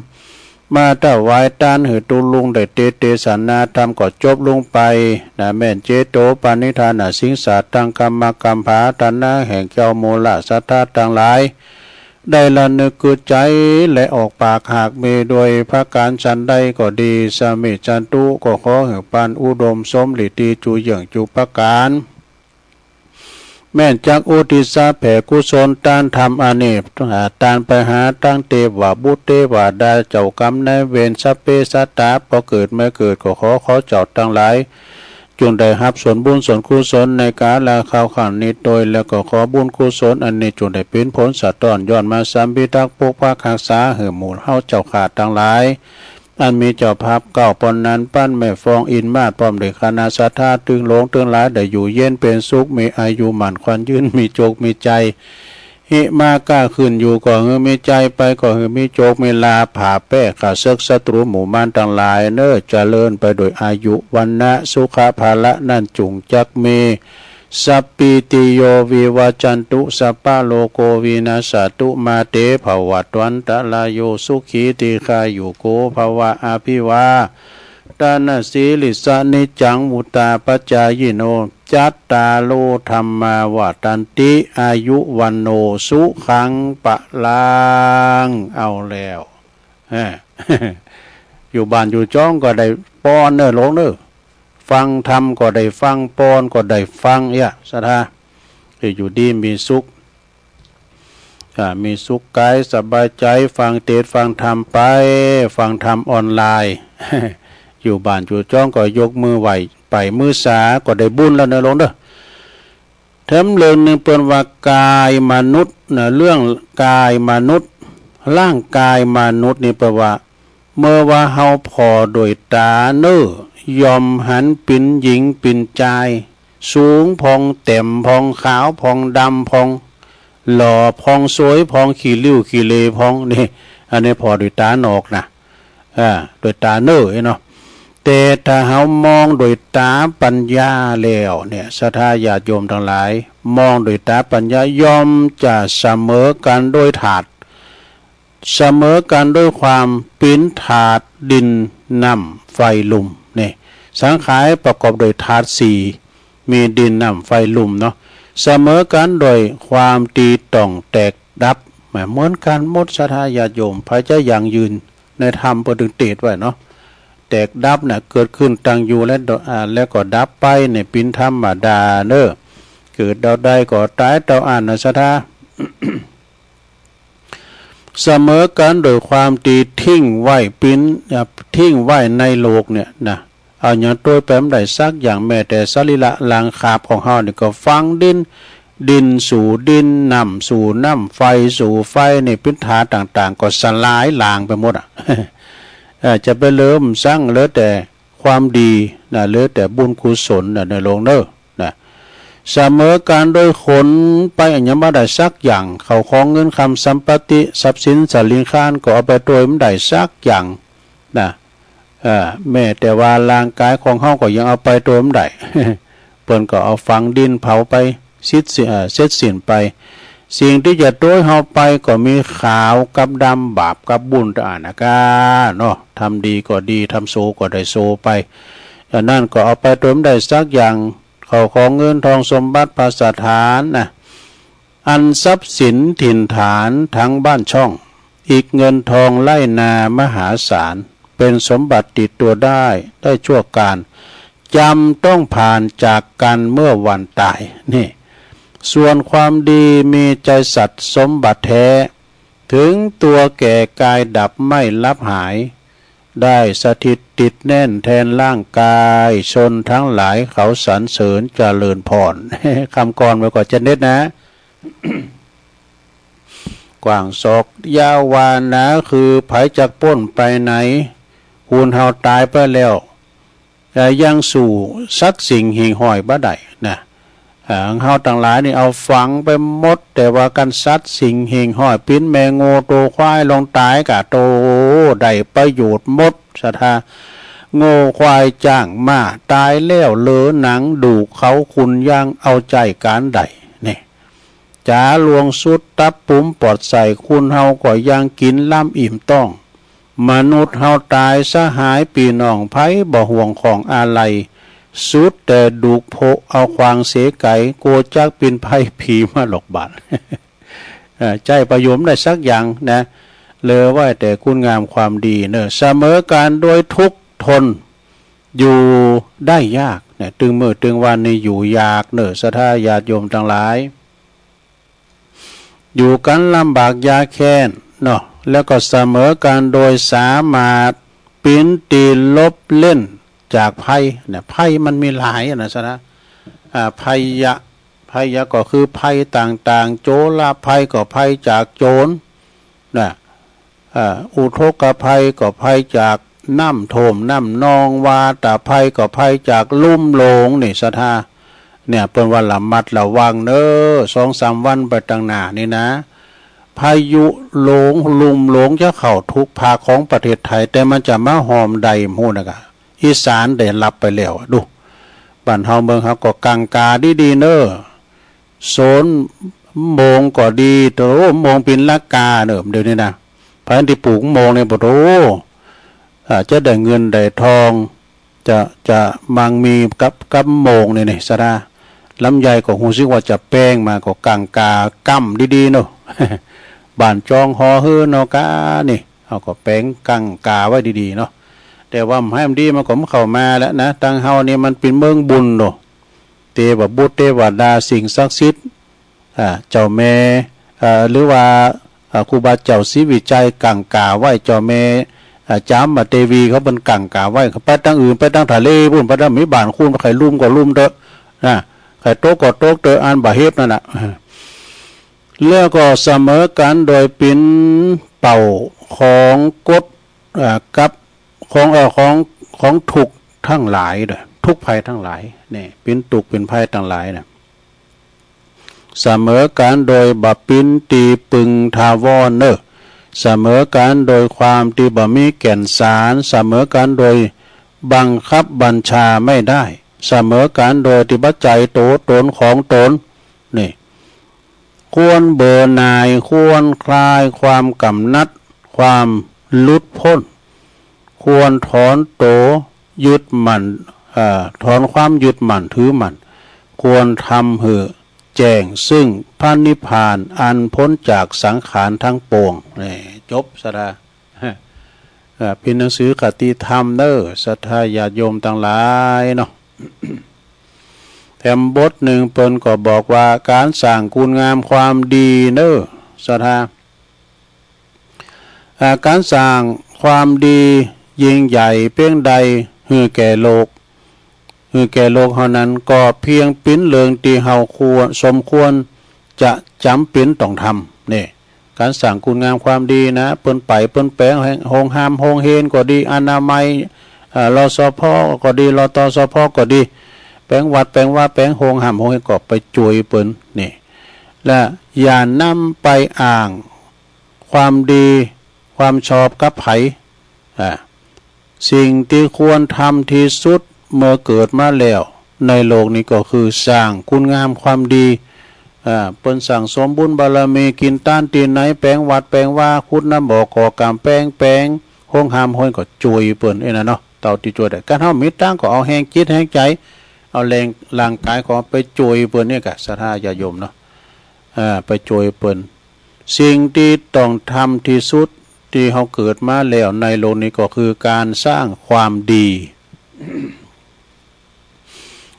มาถวายตานหื้อตุ๊ลุงได้เตสเตสนาธรรมก็จบลงไปนะ แม่นเจโตปณิธานสิ่งสาตัง กรรมกรรมผาธนาแห่งเจ้ามูลศรัทธาตังหลาย ได้ระนึกกึ๊ดใจ๋ และออกปากหากมีด้วยประก๋านฉันใดก็ดี สมิจฉันตุ ก็ขอหื้อปานอุดมสมฤทธิตี้จุเยื่องจุประก๋าน แม่นจักอุทิศแผ่กุศลตานธรรมอันนี้ อ่า ตานไปหาตังเตวบุตรเตวดาเจ้ากรรมนายเวร สัพเพสัตตา ป้อเกิดแม่เกิดก็ขอเขาเจ้าตังหลาย จุ่งได้ฮับส่วนบุญส่วนกุศลในกาละคราวครั้งนี้โดย แล้วก็ขอบุญกุศลอันนี้จุ่งได้เป๋นผลสะต้อนย้อนมาสัมพิทักษ์ปกปักฮักษาหื้อหมู่เฮาเจ้าข้าตังหลาย อันมีเจ้าภาพเกล้าป้อหนานปัน แม่ฟองอินมาศ พร้อมด้วยคณะศรัทธาตึงหลงตึงหลาย ได้อยู่เย็นเป๋นสุข มีอายุหมั้นขวัญยืน มีโจคมีใจ๋ หิมาก้าขึ้นอยู่ก็หื้อมีใจ๋ ไปก็หื้อมีโจคมีลาภ ผ่าแป้ข้าเสิกศัตรูหมู่มารตังหลายเนาะ เจริญไปด้วยอายุวรรณะสุขะพละนั้นจุ่งจักมี สัพพีติโยวิวัจจันตุ สัพพะโรโควินัสสะตุ มาเตภวัตวันตะราโย สุขีทีฆายุโกภวะ อภิวาทะนะสีลิสสะ นิจจังวุฑฒาปะจายิโน จัตตาโรธัมมาวัฑฒันติ อายุวัณโณสุขังพะลัง เอาแล้ว เอ้อ อยู่บ้านอยู่จ๊องก็ได้ป้อนเนาะหลงเนาะ ฟังธรรมก็ได้ฟัง ป้อนก็ได้ฟัง เอี้ย ศรัทธา เอ้อ อยู่ดีมีสุข อ่า มีสุขกายสบายใจ๋ ฟังเตสน์ฟังธรรมไป ฟังธรรมออนไลน์ อยู่บ้านอยู่จ๊องก็ยกมือไหว้ไป มื้อสาก็ได้บุญแล้วเน่อโลงเน่อ แถมเรื่องนึ่งเปิ้นว่ากายมนุษย์นะ เรื่องกายมนุษย์ ร่างกายมนุษย์นี่เปิ้นว่า เมื่อว่าเฮาผ่อโดยต๋าเน่อ ย่อมหันเป๋นหญิงเป๋นจาย สูงพ่อง แต้มพ่อง ขาวพ่อง ดำพ่อง หล่อพ่อง สวยพ่อง ขี้ริ้วขี้เหร่พ่อง นี่ อันนี้ผ่อโดยต๋านอกนะ อ่า โดยต๋าเน่อเนาะ แต่ถ้าเฮามองโดยต๋าปัญญาแล้วเนี่ย ศรัทธาญาติโยมตังหลาย มองโดยต๋าปัญญา ย่อมจะเสมอกั๋นโดยธาตุ เสมอกั๋นโดยความเป๋นธาตุดินน้ำไฟลม นี่ สังขารประกอบโดยธาตุสี่ มีดินน้ำไฟลมเนาะ เสมอกั๋นโดยความตี้ต้องแตกดับ แหม เหมือนกั๋นหมด ศรัทธาญาติโยม ใผจะยั่งยืนในธรรม เปิ้นตึงเตสน์ไว้เนาะ แตกดับน่ะ เกิดขึ้นตั้งอยู่และ อ่า แล้วก็ดับไปเนี่ย เป๋นธรรมดาเน่อ เกิดเต้าใดก็ต๋ายเต้าอั้นนะ ศรัทธา เสมอกั๋นโดยความตี้ทิ้งไว้เป๋น อ่า ทิ้งไว้ในโลกเนี่ยนะ เอาหยังตวยไปบ่ได้สักอย่าง แม้แต่สรีระร่างขาบของเฮานี่ก็ฝังดิน ดินสู่ดิน น้ำสู่น้ำ ไฟสู่ไฟ นี่เป๋นธาตุต่างๆ ก็สลายลางไปหมดอะ เอ่อ จะไปเหลือหยัง เหลือแต่ความดีนะ เหลือแต่บุญกุศลนะ เน่อโลงเน่อ นะ เสมอกั๋นโดยขนไปอะหยังบ่ได้สักอย่าง เข้าของเงินคำสัมปติ ทรัพย์สินสาลิงคารก็เอาไปตวยบ่ได้สักอย่างนะ เอ่อ แม้แต่ว่าร่างกายของเฮาก็ยังเอาไปตวยบ่ได้ เปิ้นก็เอาฝังดินเผาไป สิ้น เอ่อ เสร็จสิ้นไป สิ่งตี้จะตวยเฮาไปก็มีขาวกับดำ บาปกับบุญ ตะอันนะก้าเนาะ ทำดีก็ดี ทำโสก็ได้โสไป อันนั้นก็เอาไปตวยบ่ได้สักอย่าง เข้าของเงินทองสมบัติภัสถานนะ อันทรัพย์สินถิ่นฐานทั้งบ้านช่อง อิกเงินทองไร่นามหาศาล เป๋นสมบัติติดตั๋วได้ ได้ชั่วกาล จำต้องผ่านจากกั๋นเมื่อวันต๋าย นี่ ส่วนความดีมีใจสัตย์สมบัติแท้ ถึงตัวแก่กายดับไม่ลับหาย ได้สถิตติดแน่นแทนร่างกาย ชนทั้งหลายเขาสรรเสริญเจริญพร คำกลอนไว้ก่อนจะเน็ดนะ กว้างศอกยาววานา คือใผจักป๊นไปไหน คนเฮาต๋ายไปแล้ว แต่ยังสู้สัตว์สิ่งหิ่งห้อยบ่ได้นะ อ่า เฮาตังหลายนี่เอาฝังไปหมด แต่ว่ากั๋นสัตว์สิ่งหิ่งห้อย ปิ้นแม่โง่โตควายลงต๋ายก่าโต ได้ประโยชน์หมด ศรัทธา โง่ควายจ้างม้า ต๋ายแล้วเหลือหนังดูกเขา คุณยังเอาใจ๊ก๋านใด นี่ จ๋าหลวงสุดตับปุ๋มปอดใส คนเฮาก็ยังกิ๋นล้ำอิ่มต๊อง มนุษย์เฮาต๋ายสหายปี้น้อง ใผบ่ห่วงของอาลัย สุดแต่ดูกโผะเอาขว้างเสียไก๋ กั๋วจักเป๋นภัยผีมาหลอกบาด เอ่อ ใจ๊ประโยชน์บ่ได้สักอย่างนะ เหลือไว้แต่คุณงามความดีเน่อ เสมอกั๋นโดยทุกข์ทน อยู่ได้ยากเนี่ย ตึงมื้อตึงวันนี่อยู่ยากเน่อ ศรัทธาญาติโยมตังหลาย อยู่กั๋นลำบากยากแค้นเนาะ แล้วก็เสมอกั๋นโดยสามารถปิ้นตี๋หลบเล่นจากภัยเนี่ย ภัยมันมีหลายอะนะ ศรัทธา อ่า ภัยยะ ภัยยะก็คือภัยต่างๆ โจรภัยก็ภัยจากโจรนะ อ่า อุทกภัยก็ภัยจากน้ำท่วมน้ำนอง วาตภัยก็ภัยจากลุ่มหลง นี่ศรัทธา เนี่ย เปิ้นว่าระมัดระวังเน่อ สองสามวันไปตังหน้านี่นะ พายุหลง ลุ่มหลงจะเข้าทุกภาคของประเทศไทย แต่มันจะมาฮอมใดบ่ฮู้นะกะ อีสานได้ฮับไปแล้วอะ ดู บ้านเฮาเมืองเฮาก็กั๋งกาดีๆ เน่อ โซนโมงก็ดี โต โมงปินลังกาเน่อ เดี๋ยวนี้นะ ใผตี้ปลูกโมงนี่ ปะโถ อ่า จะได้เงินได้ทอง จะ จะมั่งมีกับ กับโมงนี่ นี่ ศรัทธา ลำไยก็ฮู้สึกว่าจะแป๊งมา ก็กั๋งกาก้ำดีๆ เนาะ บ้านจองหอเฮือนเฮากานี่ เฮาก็แป๊งกั๋งกาไว้ดีๆ เนาะ แต่ว่าบ่ให้มันดีมันก็บ่เข้ามาแล้วนะ ตังเฮานี่มันเป๋นเมืองบุญเนาะ เตวบุตรเตวดาสิ่งศักดิ์สิทธิ์ อ่า เจ้าแม่ เอ่อ หรือว่า เอ่อ ครูบาเจ้าศรีวิชัยกั๋งก๋าไว้ เจ้าแม่ เอ่อ จามเทวีเขาเปิ้นกั๋งก๋าไว้ ไปตางอื่น ไปตางทะเลปู้น ไปตางมีบ้านคูน ใผลุ่มก็ลุ่มเต๊อะ นะ ใผตกก็ตกเต๊อะ อันบ่าเฮบนั่นน่ะ แล้วก็เสมอกั๋นโดยปิณเป่าของกฎ เอ่อ กับของ เอ่อ ของ ของทุกข์ตังหลายเน่อ ทุกข์ภัยตังหลาย นี่ ปิณตุ๊กข์ปิณภัยตังหลายนะ เสมอกั๋นโดยบ่ปิณตี้ปึงถาวรเน่อ เสมอกั๋นโดยความตี้บ่มีแก่นสาร เสมอกั๋นโดยบังคับบัญชาไม่ได้ เสมอกั๋นโดยตี้บ่ใจ้ตั๋วต๋นของต๋น นี่ ควรเบื่อหน่าย ควรคลายความกำหนัด ความหลุดป๊น ควรถอนตั๋วยึดมั่น เอ่อ ถอนความยึดมั่นถือมั่น ควรทำหื้อแจ้งซึ่งพระนิพพานอันป๊นจากสังขารตังปวง นี่ จบ ศรัทธา เอ่อ เป๋นหนังสือคติธรรมเน่อ ศรัทธาญาติโยมตังหลายเนาะ แถมบทนึ่งเปิ้นก็บอกว่าก๋านสร้างคุณงามความดีเน่อ ศรัทธา อ่า ก๋านสร้างความดียิ่งใหญ่เปียงใดหื้อแก่โลก หื้อแก่โลกเฮานั้น ก็เปียงเป๋นเรื่องตี้เฮาควร สมควรจะจ๋ำเป๋นต้องทำ นี่ ก๋านสร้างคุณงามความดีนะ เปิ้นไปเปิ้นแป๋งโฮงหามโฮงเฮียนก็ดี อนามัย เอ่อ รสภ ก็ดี รตสภ ก็ดี แป๋งวัดแป๋งวา แป๋งโฮงหามโฮงเฮียนก็ไปจ้วยเปิ้น นี่ และอย่านำไปอ้างความดีความชอบกับใผ อ่า สิ่งตี้ควรทำตี้สุดเมื่อเกิดมาแล้วในโลกนี้ก็คือสร้างคุณงามความดี อ่า เปิ้นสั่งสมบุญบารมี กิ๋นตานตี้ไหน แป๋งวัดแป๋งวา ขุดน้ำบ่อ ก่อก๋ำแพง แป๋งโฮงหามโฮงเฮียนก็จ้วยเปิ้น อี้นะเนาะ เต้าตี้จ้วยได้ ก๋านเฮามีตังค์ก็เอาแฮงจิตแฮงใจ๋ เอาแฮงร่างก๋ายของไปจ้วยเปิ้นเนี่ยก่ะ ศรัทธาญาติโยมเนาะ อ่า ไปจ้วยเปิ้น สิ่งตี้ต้องทำตี้สุดตี้เฮาเกิดมาแล้วในโลกนี้ก็คือก๋านสร้างความดี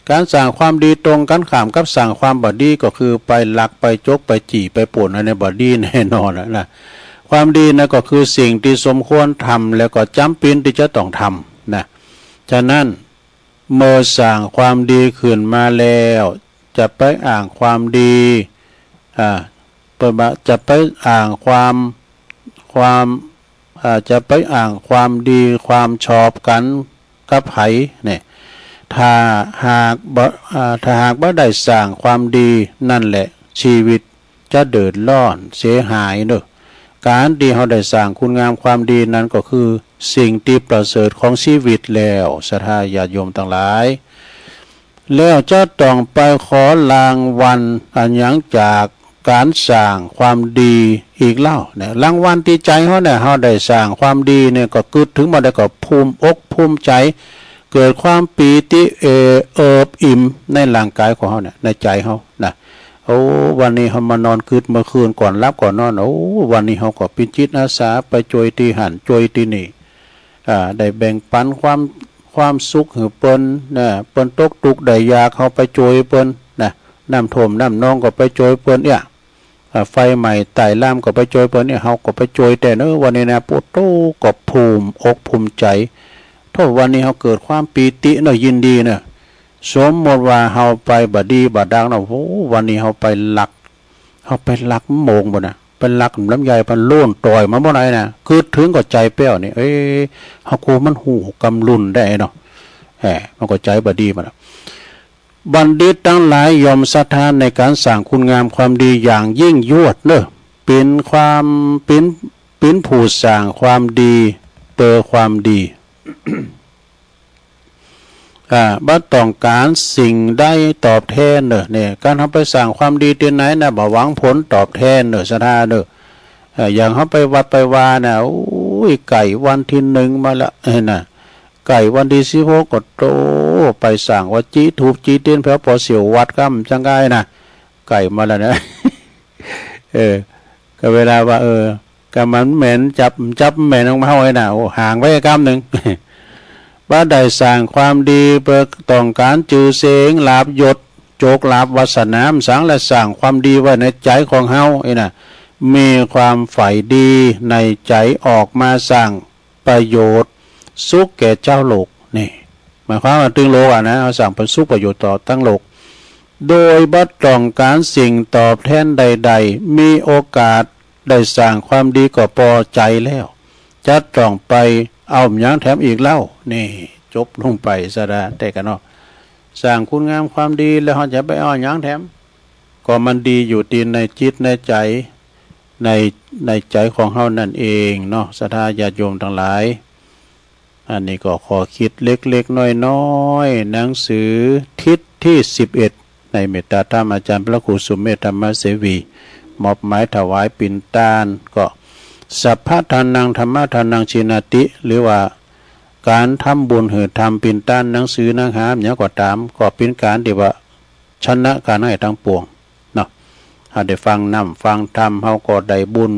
ก๋านสร้างความดีตรงกั๋นข้ามกับสร้างความบ่ดีก็คือไปลัก ไปจก ไปจี้ ไปปล้น อันนี้บ่ดีแน่นอนนะ ความดีนั้นก็คือสิ่งตี้สมควรทำ แล้วก็จ๋ำเป๋นตี้จะต้องทำนะ ฉะนั้น เมื่อสร้างความดีขึ้นมาแล้ว จะไปอ้างความดี อ่า เปิ้นว่าจะไปอ้างความ ความ อ่า จะไปอ้างความดีความชอบกั๋นกับใผเนี่ย ถ้าหากบ่ อ่า ถ้าหากบ่ได้สร้างความดี นั่นแหละ ชีวิต จะเดือดร้อนเสียหายเน่อ ก๋านตี้เฮาได้สร้างคุณงามความดีนั้นก็คือสิ่งตี้ประเสริฐของชีวิตแล้ว ศรัทธาญาติโยมตังหลาย แล้วจะต้องไปขอรางวัลอันหยังจากก๋านสร้างความดีอีกเล่าเนี่ย รางวัลตี้ใจ๋เฮาเนี่ย เฮาได้สร้างความดีเนี่ย ก็กึ๊ดเถิงบ่าใดก็ภูมิอกภูมิใจ๋ เกิดความปีติ เอ่อ เอิบอิ่มในร่างก๋ายของเฮาเนี่ย ในใจ๋เฮานะ โอ้ วันนี้เฮามานอนกึ๊ดเมื่อคืนก่อนหลับก่อนนอน โอ้ วันนี้เฮาก็เป๋นจิตอาสาไปจ้วยตี้หั้นจ้วยตี้นี่ อ่า ได้แบ่งปั๋นความ ความสุขหื้อเปิ้นนะ เปิ้นตกตุ๊กข์ได้ยาก เฮาไปจ้วยเปิ้นนะ น้ำท่วมน้ำนองก็ไปจ้วยเปิ้นเนี่ย อ่า ไฟไหม้ใต้ลามก็ไปจ้วยเปิ้นเนี่ย เฮาก็ไปจ้วยแต๊เน่อ วันนี้นะ โอ้โต ก็ภูมิอกภูมิใจ๋ โธ่ วันนี้เฮาเกิดความปีติเน่อ ยินดีเน่อ สมมติว่าเฮาไปบ่ดีบ่ดังเนาะ โอ้ วันนี้เฮาไปลัก เฮาไปลักมะโมงบ่นะ ไปลักลำไยพันโล่นต่อยมาบ่ไหนนะ กึ๊ดเถิงก็ใจ๋แป้วนี่ เอ๊ะ เฮากั๋วมันฮู้กำลุนได้เนาะ แหม มันก็ใจ๋บ่ดีมันนะ บัณฑิตตังหลายย่อมศรัทธาในก๋านสร้างคุณงามความดีอย่างยิ่งยวดเน่อ เป๋นความ เป๋น เป๋นผู้สร้างความดี เป๋อความดี อ่า บ่ต้องก๋านสิ่งใดตอบแทนเน่อ เนี่ย ก๋านเฮาไปสร้างความดีตี้ไหนนะ บ่หวังผลตอบแทนเน่อ ศรัทธาเน่อ เอ่อ อย่างเฮาไปวัดไปวานะ โอ้ย ใก้วันตี้หนึ่งมาละ เออ นะ ใก้วันตี้สิบหกก็โต ไปสร้างว่าจีถูปจีเตียนแผวปอเสี่ยววัดกำจังไกนะ ใก้มาแล้วนะ เออ ก็เวลาว่า เออ ก็มันแหมนจับ จับแหมนออกมาเฮาไอ้น่ะ โอ้ ห่างไว้กำนึ่ง บ่ได้สร้างความดีเปื้อต้องก๋านจื้อเสียงลาภยศ โจกลาภวาสนาสร้างและสร้างความดีไว้ในใจ๋ของเฮา อี้นะ มีความใฝ่ดีในใจ๋ออกมาสร้างประโยชน์สุขแก่จาวโลก นี่ หมายความว่าตึงโลกอะนะ สร้างประ สุขประโยชน์ต่อตึงโลก โดยบ่ต้องก๋านสิ่งตอบแทนใดๆ มีโอกาสได้สร้างความดีก็ปอใจ๋แล้ว จะต้องไปเอาหยังแถมอีกเล่า นี่ จบลงไปซะดา แต่กะเนาะ สร้างคุณงามความดีแล้วเฮาจะไปเอาหยังแถม ก็มันดีอยู่ตี้ในจิตในใจ๋ ใน ในใจ๋ของเฮานั่นเองเนาะ ศรัทธาญาติโยมตังหลาย อันนี้ก็ข้อคิดเล็กๆ น้อยๆ หนังสือทิศตี้สิบเอ็ด ในเมตตาธรรมอาจ๋ารย์พระครูสุเมธธรรมเสวี มอบหมายถวายปิณฑทาน ก็ สัพพะทานัง ธัมมะทานัง จีนาติ หรือว่าก๋านทำบุญหื้อธรรม ปิณฑทาน หนังสือ หนังหา หยังก็ต๋าม ก็เป๋นก๋านตี้ว่า ชนะก๋านไหว้ตังปวง เนาะ เฮาได้ฟังน้ำฟังธรรม เฮาก็ได้บุญ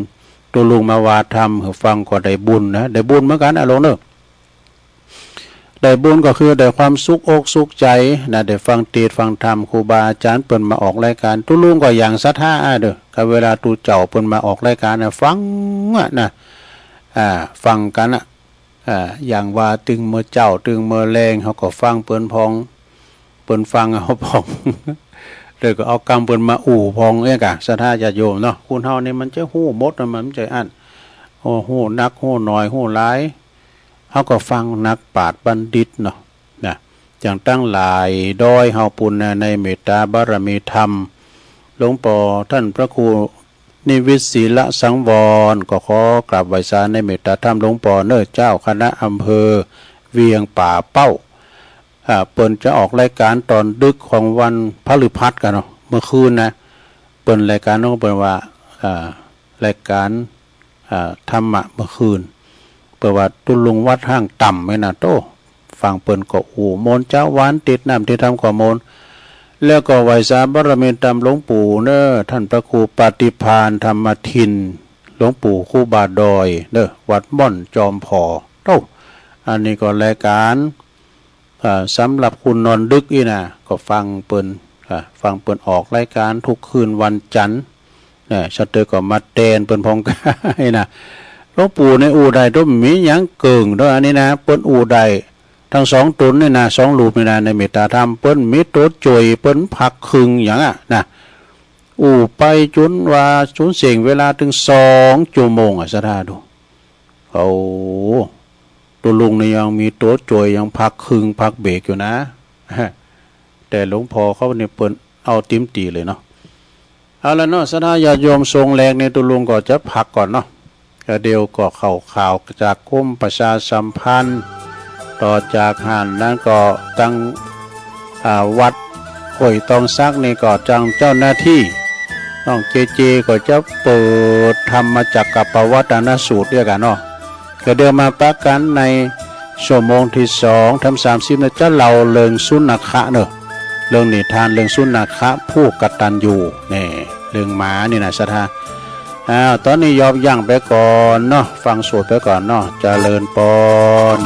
ตุ๊ลุงมาว่าธรรมหื้อฟังก็ได้บุญนะ ได้บุญเหมือนกั๋นอะ โลกเน่อ ได้บุญก็คือได้ความสุขอกสุขใจ๋นะ ได้ฟังเตสน์ฟังธรรม ครูบาอาจ๋ารย์เปิ้นมาออกรายก๋าน ตุ๊ลุงก็หยั่งศรัทธาอะเน่อ กาเวลาตุ๊เจ้าเปิ้นมาออกรายก๋านนะ ฟังอะนะ อ่า ฟังกั๋นอะ อ่า อย่างว่าตึงเมื่อเจ๊า ตึงเมื่อแลง เฮาก็ฟังเปิ้นพ่อง เปิ้นฟังเฮาพ่อง แล้วก็เอากำเปิ้นมาอู้พ่อง เอี้ยกะ ศรัทธาญาติโยมเนาะ คนเฮานี่มันจะฮู้หมดนะ มันบ่ใจ้อั้น โอ้ ฮู้นัก ฮู้น้อย ฮู้หลาย เฮาก็ฟังนักปราชญ์บัณฑิตเนาะ นะ อย่างตังหลายดอยเฮาปู้นนะ ในเมตตาบารมีธรรม หลวงป้อต้านพระครู นิวิตศีลสังวร ก็ขอกราบไหว้สาในเมตตาธรรมหลวงป้อเน่อ เจ้าคณะอำเภอเวียงป่าเป้า อ่า เปิ้นจะออกรายก๋านต๋อนดึกของวันพฤหัสกะเนาะ เมื่อคืนนะ เปิ้นรายก๋านของเปิ้นว่า อ่า รายก๋าน อ่า ธรรมะเมื่อคืน เปิ้นว่าตุ๊ลุงวัดห้างต่ำนี่นะ โต้ ฟังเปิ้นก็อู้มนต์ เจ๊าวัน เตสน์น้ำเตสน์ธรรมก็มนต์ แล้วก็ไหว้สาบารมีธรรมหลวงปู่เน่อ ต้านพระครูปาฏิภาณธรรมทิน หลวงปู่ครูบาดอยเน่อ วัดม่อนจอมผ่อ โต้ อันนี้ก็รายก๋าน อ่า สำหรับคนนอนดึกอี้นะ ก็ฟังเปิ้น อ่า ฟังเปิ้นออกรายก๋านทุกคืนวันจันทร์ เนี่ย สะเตอก็มาแตนเปิ้นพ่องกั๋นนะ หลวงปู่นี่อู้ได้ โต้ บ่มีหยังเกิ่งโต้ อันนี้นะ เปิ้นอู้ได้ ตึงสองต๋นนี่นะ สองรูปนี่นะ ในเมตตาธรรม เปิ้นมีตั๋วจ่วย เปิ้นพักเคิงหยังอะนะ อู้ไปจ๋นว่าสูญเสี้ยงเวลาตึงสองจั่วโมงอะ ศรัทธาดู โอ้ ตุ๊ลุงนี่ยังมีตั๋วจ่วย ยังพักเคิงพักเบรกอยู่นะ แต่หลวงป้อเขานี่เปิ้นเอาเต๋มตี้เลยเนาะ เอาละเนาะ ศรัทธาญาติโยม ช่วงแรกนี่ตุ๊ลุงก็จะพักก่อนเนาะ ก็เดี๋ยวก็เข้าข่าวจากกรมประชาสัมพันธ์ ต่อจากหั้นนั้นก็ตัง อ่า วัดห้วยตองสักนี่ก็ตังเจ้าหน้าตี้ น้องเจเจก็จะเปิดธรรมจักรกัปปวัตตนสูตรเอี้ยกะเนาะ ก็เดี๋ยวมาปะกั๋นในชั่วโมงตี้สอง ธรรมสามสิบนะ จะเล่าเรื่องสุนัขะเน่อ เรื่องนิทานเรื่องสุนัขะผู้กตัญญู นี่ เรื่องหมานี่นะ ศรัทธา อ้าว ต๋อนนี้ยอบยั้งไปก่อนเนาะ ฟังสูตรไปก่อนเนาะ เจริญปอน